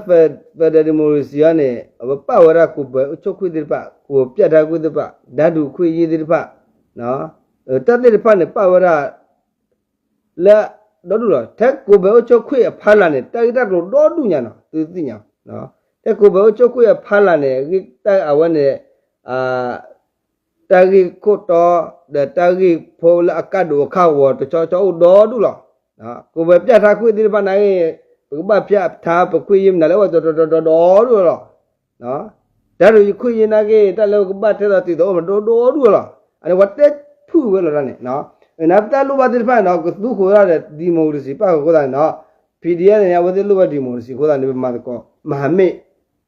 federal democracy အီၤန့ၣ် အဝဲပာ်ဝဲဒၣ်ကိုယ်ပိုင်အုပ်ချုပ်ခွင့်သ့ၣ်တဖၣ်, ကိုယ်ပိုင်ပြဌာန်းခွင့်သ့ၣ်တဖၣ်, တန်းတူခွင့်ရေးသ့ၣ်တဖၣ်, တၢ်သ့ၣ်တဖၣ်န့ၣ် ပာ်ဝဲဒၣ် လၢ ဒီဒူၣ်လီၤ. ထဲကိုယ်ပိုင်အုပ်ချုပ်ခွင့်အဖီလာ်န့ၣ် တၢ်ဂ့ၢ်တၢ်ကျိၤဒီဒူၣ်ညါနီၤ သုသ့ၣ်ညါ ထဲကိုယ်ပိုင်အုပ်ချုပ်ခွင့်အဖီလာ်န့ၣ် ဂ့ၢ်တၢ်အဝဲန့ၣ် တၢ်ဂ့ၢ်ခိၣ်တီ ဒီးတၢ်ဂ့ၢ်ဖိလၢအကါဒိၣ်အခါဂီၤတဆီဆီအိၣ်ဒီဒူၣ်လီၤ. ကိုယ်ပိုင်ပြဌာန်းခွင့်သ့ၣ်တဖၣ်န့ၣ်ဂ့ၤ ပကဘၣ် ပြဌာန်း ပခွင့်ရေးမနုၤလၢအဝဲဒီဒီဒီဒီဒူၣ်လီၤ. တၢ်ဒုးခွင့်ရေးန့ၣ်ဂ့ၤ တၢ်လၢပကဘၣ်ထဲသိးတုၤသိးအိၣ်မးဒီဒူၣ်လီၤ. အန့ၣ်ပှၤတဲဖုၣ်ဝဲလီၤတၢ်န့ၣ် နပတၢ်လိၣ်ဘၣ်သ့ၣ်တဖၣ်န့ၣ်ဒီး ကသူဃိးဝဲဒၣ်ဒီး democracy ပၣ်ဃုာ်အဃိသတးန့ၣ်ဒီး PDF န့ၣ် အဝဲသ့ၣ်လိၣ်ဘၣ် democracy အဃိသတးန့ၣ် ပမၤသကိး မဟာမိတ်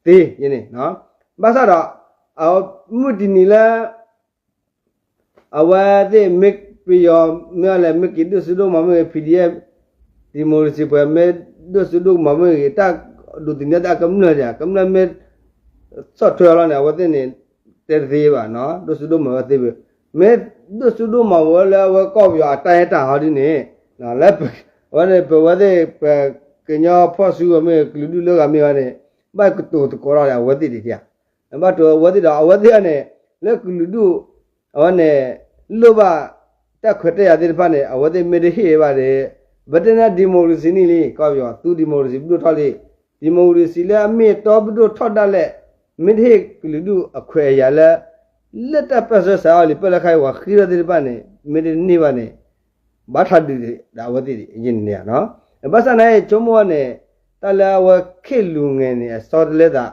သ့ ယဲန့ၣ်, ဘၣ်ဆၣ်ဒီး မုၢ်တနံၤလၢ အဝဲသ့ၣ်မ့ၢ်ပယီၤ မ့ၢ်အလဲၤမ့ၢ်က့ၤဒိၣ်စိဒိၣ်ကမီၤမ့ၢ်ဂ့ၤ PDF democracy ပှဲၤမ့ၢ်ဒိၣ်စိဒိၣ်ကမီၤမ့ၢ်ဂ့ၤ တၢ်ဒိးသန့ၤတၢ်ကမျၢၢ်ဒံး ကမျၢၢ်မ့ၢ် ဆီၣ်ထွဲအီၤလီၤန့ၣ် အဝဲသ့ၣ်န့ၣ် တဲတသ့ဘၣ်နီၤ ဒိၣ်စိဒိၣ်ကမီၤဝဲသ့ဘၣ်, မ့ၢ်ဒိၣ်စိဒိၣ်ကမီၤဝဲလၢအဝဲကီၢ်ပယီၤအတၢ်အဲၣ်တၢ်ဟီဒ်န့ၣ် လၢ အဝဲန့ၣ်ပဝဲသ့ၣ် ပကညီဖီၣ်စုကမ့ၢ် ကလုာ်ဒူၣ်လၢဂၤမ့ၢ်ဝဲန့ၣ် ဘၣ်ကတိၤသကိးထီၣ်ဒီးအဝဲသ့ၣ်ဒံးဧါ, ဘၣ်တိၤအဝဲသ့ၣ်ဒီး အဝဲသ့ၣ်န့ၣ် လၢကလုာ်ဒူၣ် အဝဲန့ၣ် လိၣ်ဘၣ် တၢ်ခွဲးတၢ်ယာ်သ့ၣ်တဖၣ်န့ၣ် အဝဲသ့ၣ်မ့ၢ်တဟ့ၣ်ဘၣ်ဒီး ပတဲန့ၣ် democracy န့ၣ်လံ ကီၢ်ပယီၤ သု democracy ပဒိၣ်ထီၣ်လံ, democracy လၢအမ့ၢ်အတီပဒိၣ်ထီၣ်ဒၣ်လဲာ် မ့ၢ်တဟ့ၣ်ကလုာ်ဒူၣ်အခွဲးအယာ်လၢ လၢတၢ်ပၢၢ်ဆၢစးအီၤလံ ပၢၢ်လၢခါအံၤ ပှၤဃ့ထီၣ်သ့ၣ်တဖၣ်န့ၣ် မ့ၢ်တန့ၢ်ဘၣ်န့ၣ် ဘၣ်ထါဒုးဒီးအဝဲသ့ၣ်ဒ်န့ၣ်ဧါနီၤ, ဘၣ်ဆၣ်န့ၣ် ဆိကမိၣ်န့ၣ် တၢ်လၢအဝဲခ့ၣ်လူၤငဲၤန့ၣ် အစီတလဲသး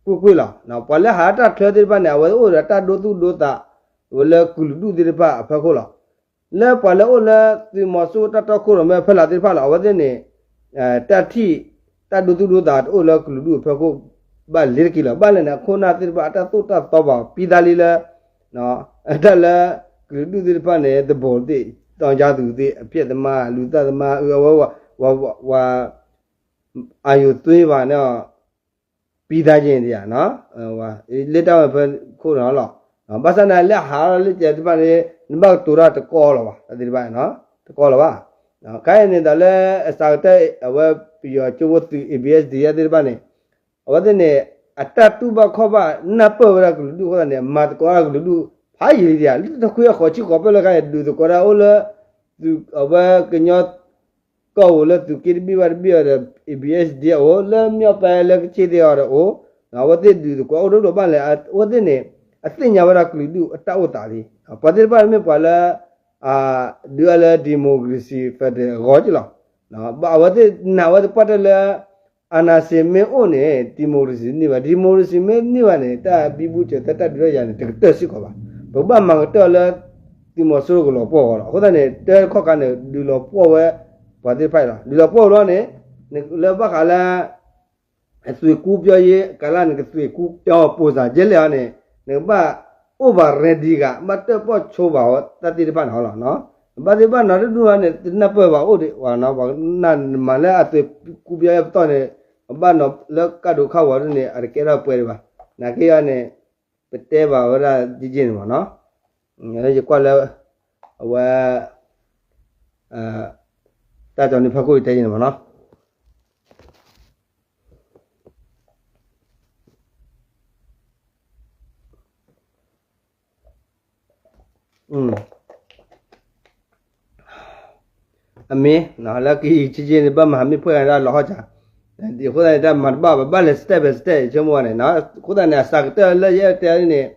ကွ့ၢ်ကွ့ၢ်လီၤ, ပှၤလၢဟးတၢ်ချၢသ့ၣ်တဖၣ်န့ၣ် အဝဲအိၣ်ဒီးတၢ်ဒိသူၣ်ဒိသး ဝဲလၢကလုာ်ဒူၣ်သ့ၣ်တဖၣ်အဖီခိၣ်လီၤ, လၢပှၤလၢအိၣ်လၢသုးမီၤစိရိၤတၢ်တီခိၣ်ရိၣ်မဲအဖီလာ်သ့ၣ်တဖၣ်လီၤ အဝဲသ့ၣ်န့ၣ် တၢ်ထံၣ် တၢ်ဒိသူၣ်ဒိသးတအိၣ်လၢကလုာ်ဒူၣ်အဖီခိၣ် ဘၣ်လ့ၤတက့ၢ်လီၤ, ဘၣ်လဲၣ်န့ၣ် အခိၣ်နၢ်သ့ၣ်တဖၣ်အတၢ်သိၣ်တၢ်သီဘၣ် ပံသးလံလၢ တၢ်လၢ ကလုာ်ဒူၣ်သ့ၣ်တဖၣ်န့ၣ် သဘိးသ့ၣ် တီၤကၠါသူးသ့ၣ် အဖျဲၣ်သမား လူၤသၣ်သမား အဝဲ ဝဲ အယိၤသွ့ဘၣ်န့ၣ် ပံသးယ့ၣ်ဒံးဧါ, လၢတၢ်ဝဲဖဲခိၣ်နီၤလီၤ, ဘၣ်ဆၣ်န့ၣ်လၢဟးလီၤလၢကဲသ့ၣ်တဖၣ်န့ၣ် နဘၣ်ကတိၤတၢ်တကီလီၤဘၣ် တၢ်သ့ၣ်တဖၣ်န့ၣ် တကီလီၤဘၣ်, ခဲအံၤန့ၣ်ဒီးလၢအစှၤကတၢၢ် အဝဲပယီၤကၠိဖိသုး A B S D F သ့ၣ်တဖၣ်န့ၣ် အဝဲသ့ၣ်န့ၣ် အတၢ်တူၢ်ဘၣ်ခီၣ်ဘၣ်နၢ်ပၢၢ်ဝဲဒၣ်ကလုာ်ဒူၣ်အဃိသတးန့ၣ် မၤသကိးတၢ်ကလုာ်ဒူၣ် ဖးယံာ်လံဒံးဧါ, လၢတခွံအဃိးဆံဃိးပၢၢ်လၢခါအံၤ ဒုးသကိးတၢ်အိၣ်လၢ သုး အဝဲကညီ ကီၢ်ဧိၤလၢသုးက့တဘ့ၣ်ဘၣ်တဘ့ၣ်အီၤဒီး A B S D F အိၣ် လၢမၠီၣ်ပဲလၢကဆ့ၣ်သ့ၣ်အီၤဒီးအိၣ်, အဝဲသ့ၣ်ဒုးသကိးအိၣ်ဒိၣ်ဒိၣ်ဘၣ်လဲၣ် အဝဲသ့ၣ်န့ၣ် အသ့ၣ်ညါဝဲဒၣ်ကလုာ်ဒူၣ်အတၢ်အိၣ်သးလံ, ပှၤသ့ၣ်တဖၣ်မ့ၢ်ပှၤလၢ ဒုးအါလၢ democracy federal အဂီၢ်က့လီၤ, ဘၣ်အဝဲသ့ၣ်နာ်ဝဲသပှၢ်တၢၢ်လၢ အာဏာရှင် မ့ၢ်အိၣ်န့ၣ် democracy န့ၢ်ဘၣ်, democracy မ့ၢ်န့ၢ်ဘၣ်န့ၣ် တၢ်ဘံဘူစၢၤသဲ တၢ်ဒုးတၢ်ယၤန့ၣ် တကတၢၢ်စ့ၢ်ကီးဘၣ်, ပကဘၣ်မၤကတၢၢ်လၢ သုးမီၤစိရိၤကလီၤပှီၢ်အဂီၢ်လီၤ, အဃိသတးန့ၣ် တၢ်တခီၣ်ခါန့ၣ် ဒုးလီၤပှီၢ်ဝဲ ပှၤသ့ၣ်တဖၣ်အံၤလီၤ, ဒုးလီၤပှီၢ်လီၤန့ၣ် လၢဘၣ်ဃးလၢ အသွံၣ်ကူပျီယ့ ကလၢနကသွံၣ်ကူပျီပိၢ်စၢ်ယဲလဲၣ်အီၤန့ၣ် နကဘၣ်အိၣ်ဘၣ် ready ဂၤ ဘၣ်တၢၣ်ပီၣ်ဆိဘၣ်အီၤတၢ်သ့ၣ်တဖၣ်န့ၣ်လီၤ, ဘၣ်သ့ၣ်ဘၣ်နီၤတဒူၣ်န့ၣ် တနၢ်ပၢၢ်ဘၣ်အိၣ်ဒံးဝဲနီၤ, ပှၤနမၤလၢအသွံၣ်ကူပျီယ့ပတီၢ်န့ၣ် ပဘၣ်နီၤလၢကၢ်ဒိးခါဝီၤဒ်န့ၣ် အတကဲထီၣ်ပှဲၤဒံးဘၣ်, နာ်က့အီၤန့ၣ် ပတဲဘၣ်ဝဲဒၣ်ယ့ၢ်ယ့ၢ်န့ၣ်မ့ၢ်နီၤ, ယကွၢ်လၢ အဝဲ တၢ်ကတိၤန့ၣ်ဖီခိၣ်အံၤတဲယ့ၢ်န့ၣ်မ့ၢ်နီၤ. အမ့ၢ် လၢကယံာ်ကယံာ်န့ၣ် ဘၣ်မၤမ့ၢ်ဖှဲၣ်ဂၤဒၣ်လီၤဟီၣ်စၢ်, အဃိသတးန့ၣ် တၢ်မၤတဘၣ်ဘၣ် ဘၣ်လဲၤ step by step ဆိကမိၣ်ဝဲန့ၣ်, အဃိသတးန့ၣ် အစှၤကတၢၢ်လၢယအဲၣ်တဲန့ၣ်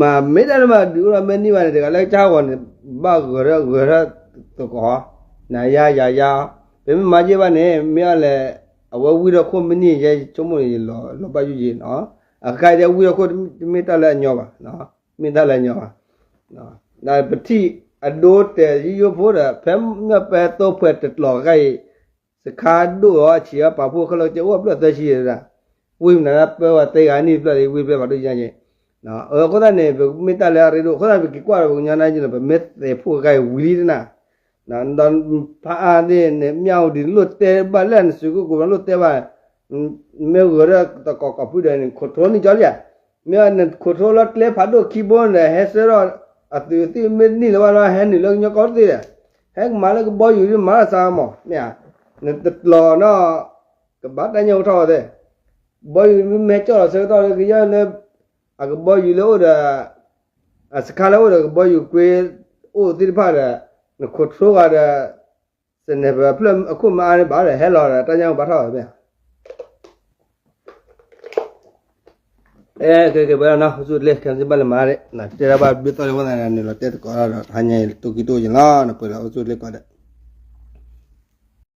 မ့ၢ်တၢ်လၢမၤဒုးအိၣ်ဒီးမ့ၢ်န့ၢ်ဘၣ်န့ၣ် တဂၤလၢကစၢ်ဂီၤန့ၣ် ဘၣ်ဂၢၢ်ထၢၣ်ဂၢၢ်ထၢၣ်သကိး, နၤယါယၤယါ, ပမ့ၢ်မၤယ့ၢ်ဘၣ်န့ၣ် မ့ၢ်အီၤလဲၣ် အဝဲဝံထီၣ်ခိၣ်မ့ၢ်န့ၢ်ယဲ ဆိကမိၣ်န့ၣ် ယလီၤဘၣ်ယိၣ်ယ့ၢ်နီၤ, အခဲအံၤဝံထီၣ်ခိၣ်တမ့ၢ်တၢ်လၢအညီဘၣ်, မ့ၢ်တၢ်လၢအညီဘၣ်, ဒီးပထံၣ်အဒိတဲာ်ယိယိဖိဒီး ဖဲမ့ၢ်ပဲသိဖိတကျိၤခဲအံၤ စခါဒိၣ်အီၤအဆံးအီၤပာ်ဖှိၣ်ခဲလၢာ်ကအိၣ်အဘျၢၣ်သၢဆံဒၣ်, ဝံမနုၤပၢဝဲသ့ဂၤနံၣ်တဖျၢၣ်လံ ဝံဖျၢၣ်ပာ်ဒိၣ်ညါက့ၤ, အဃိသတးန့ၣ် ပမ့ၢ်တၢ်လၢအရ့ဒိၣ် အဃိသတးန့ၣ် ပက့ၤကွၢ်ဒီးပကညီနါယ့ၢ်လီၤ ပမ့ၢ်သဲးဖှိၣ်ခဲအံၤဝံၤလံတနၤ, ဒီးဖးအါသ့ၣ်န့ၣ် မ့ၢ်အူဒံးလိၣ်တဲဘၣ်လၢနစုကဝဲၤလိၣ်တဲဘၣ်, မ့ၢ်ဂၢၢ်ဒီးသကိးကိးဖုဒီးန့ၣ် control န့ၢ်ကီလံဧါ, မ့ၢ်န control လၢကျဲဖးဒိၣ်ခံဘိန့ၣ် ဟဲဆှၢထီၣ် အသုးသ့ၣ်မ့ၢ်နံၣ်လၢၤဘၣ်လီၤ ဟဲနုာ်လၢကညီကီၢ်သ့ၣ်ဒီး ဟဲကမၤလၢကဘီယူၤဒ်မၤလၢ်စါမး မ့ၢ်ဧါ, နတကျိၤနီၤ ကဘၣ်တၢ်ညၣ်အိၣ်ထီၣ်ဝဲသ့ၣ်, ကဘီယူၤမ့ၢ်ဟဲကၠီၣ်လီၤဆၢကတီၢ်လၢကယဲၢ်လၢ အကဘီယူၤလၢအိၣ်ဒီး အစခါလၢအိၣ်ဒီးကဘီယူၤကွ့အိၣ်သ့ၣ်တဖၣ်ဒီး န control ဂၤဒီး စနဲၣ်ဖၢၣ်အခိၣ်မအါန့ၣ်ဘၣ်ဒီး ဟဲလီၤဒီးတၢ်ညၣ်အိၣ်ဘၣ်ထီၣ်ဝဲမ့ၢ်ဧါ. ကဲ ကဲ ပဝဲဒၣ်နီၤ အိၣ်ဆူၣ်အိၣ်ချ့ ခဲမုၢ်ဆ့ၣ်ဘၣ်လဲၤမၤဒၣ် တဲဒၣ်ဘၣ်ဘျုးသီၣ်လၢအဃိသတးန့ၣ် နုာ်လီၤတဲသကိးဒီး တဟါညါအံၤ တိၢ်ကံၢ်တိၢ်က့ၤလီၤ နပှဲၤလီၤ အိၣ်ဆူၣ်အိၣ်ချ့ကိးဂၤဒဲး.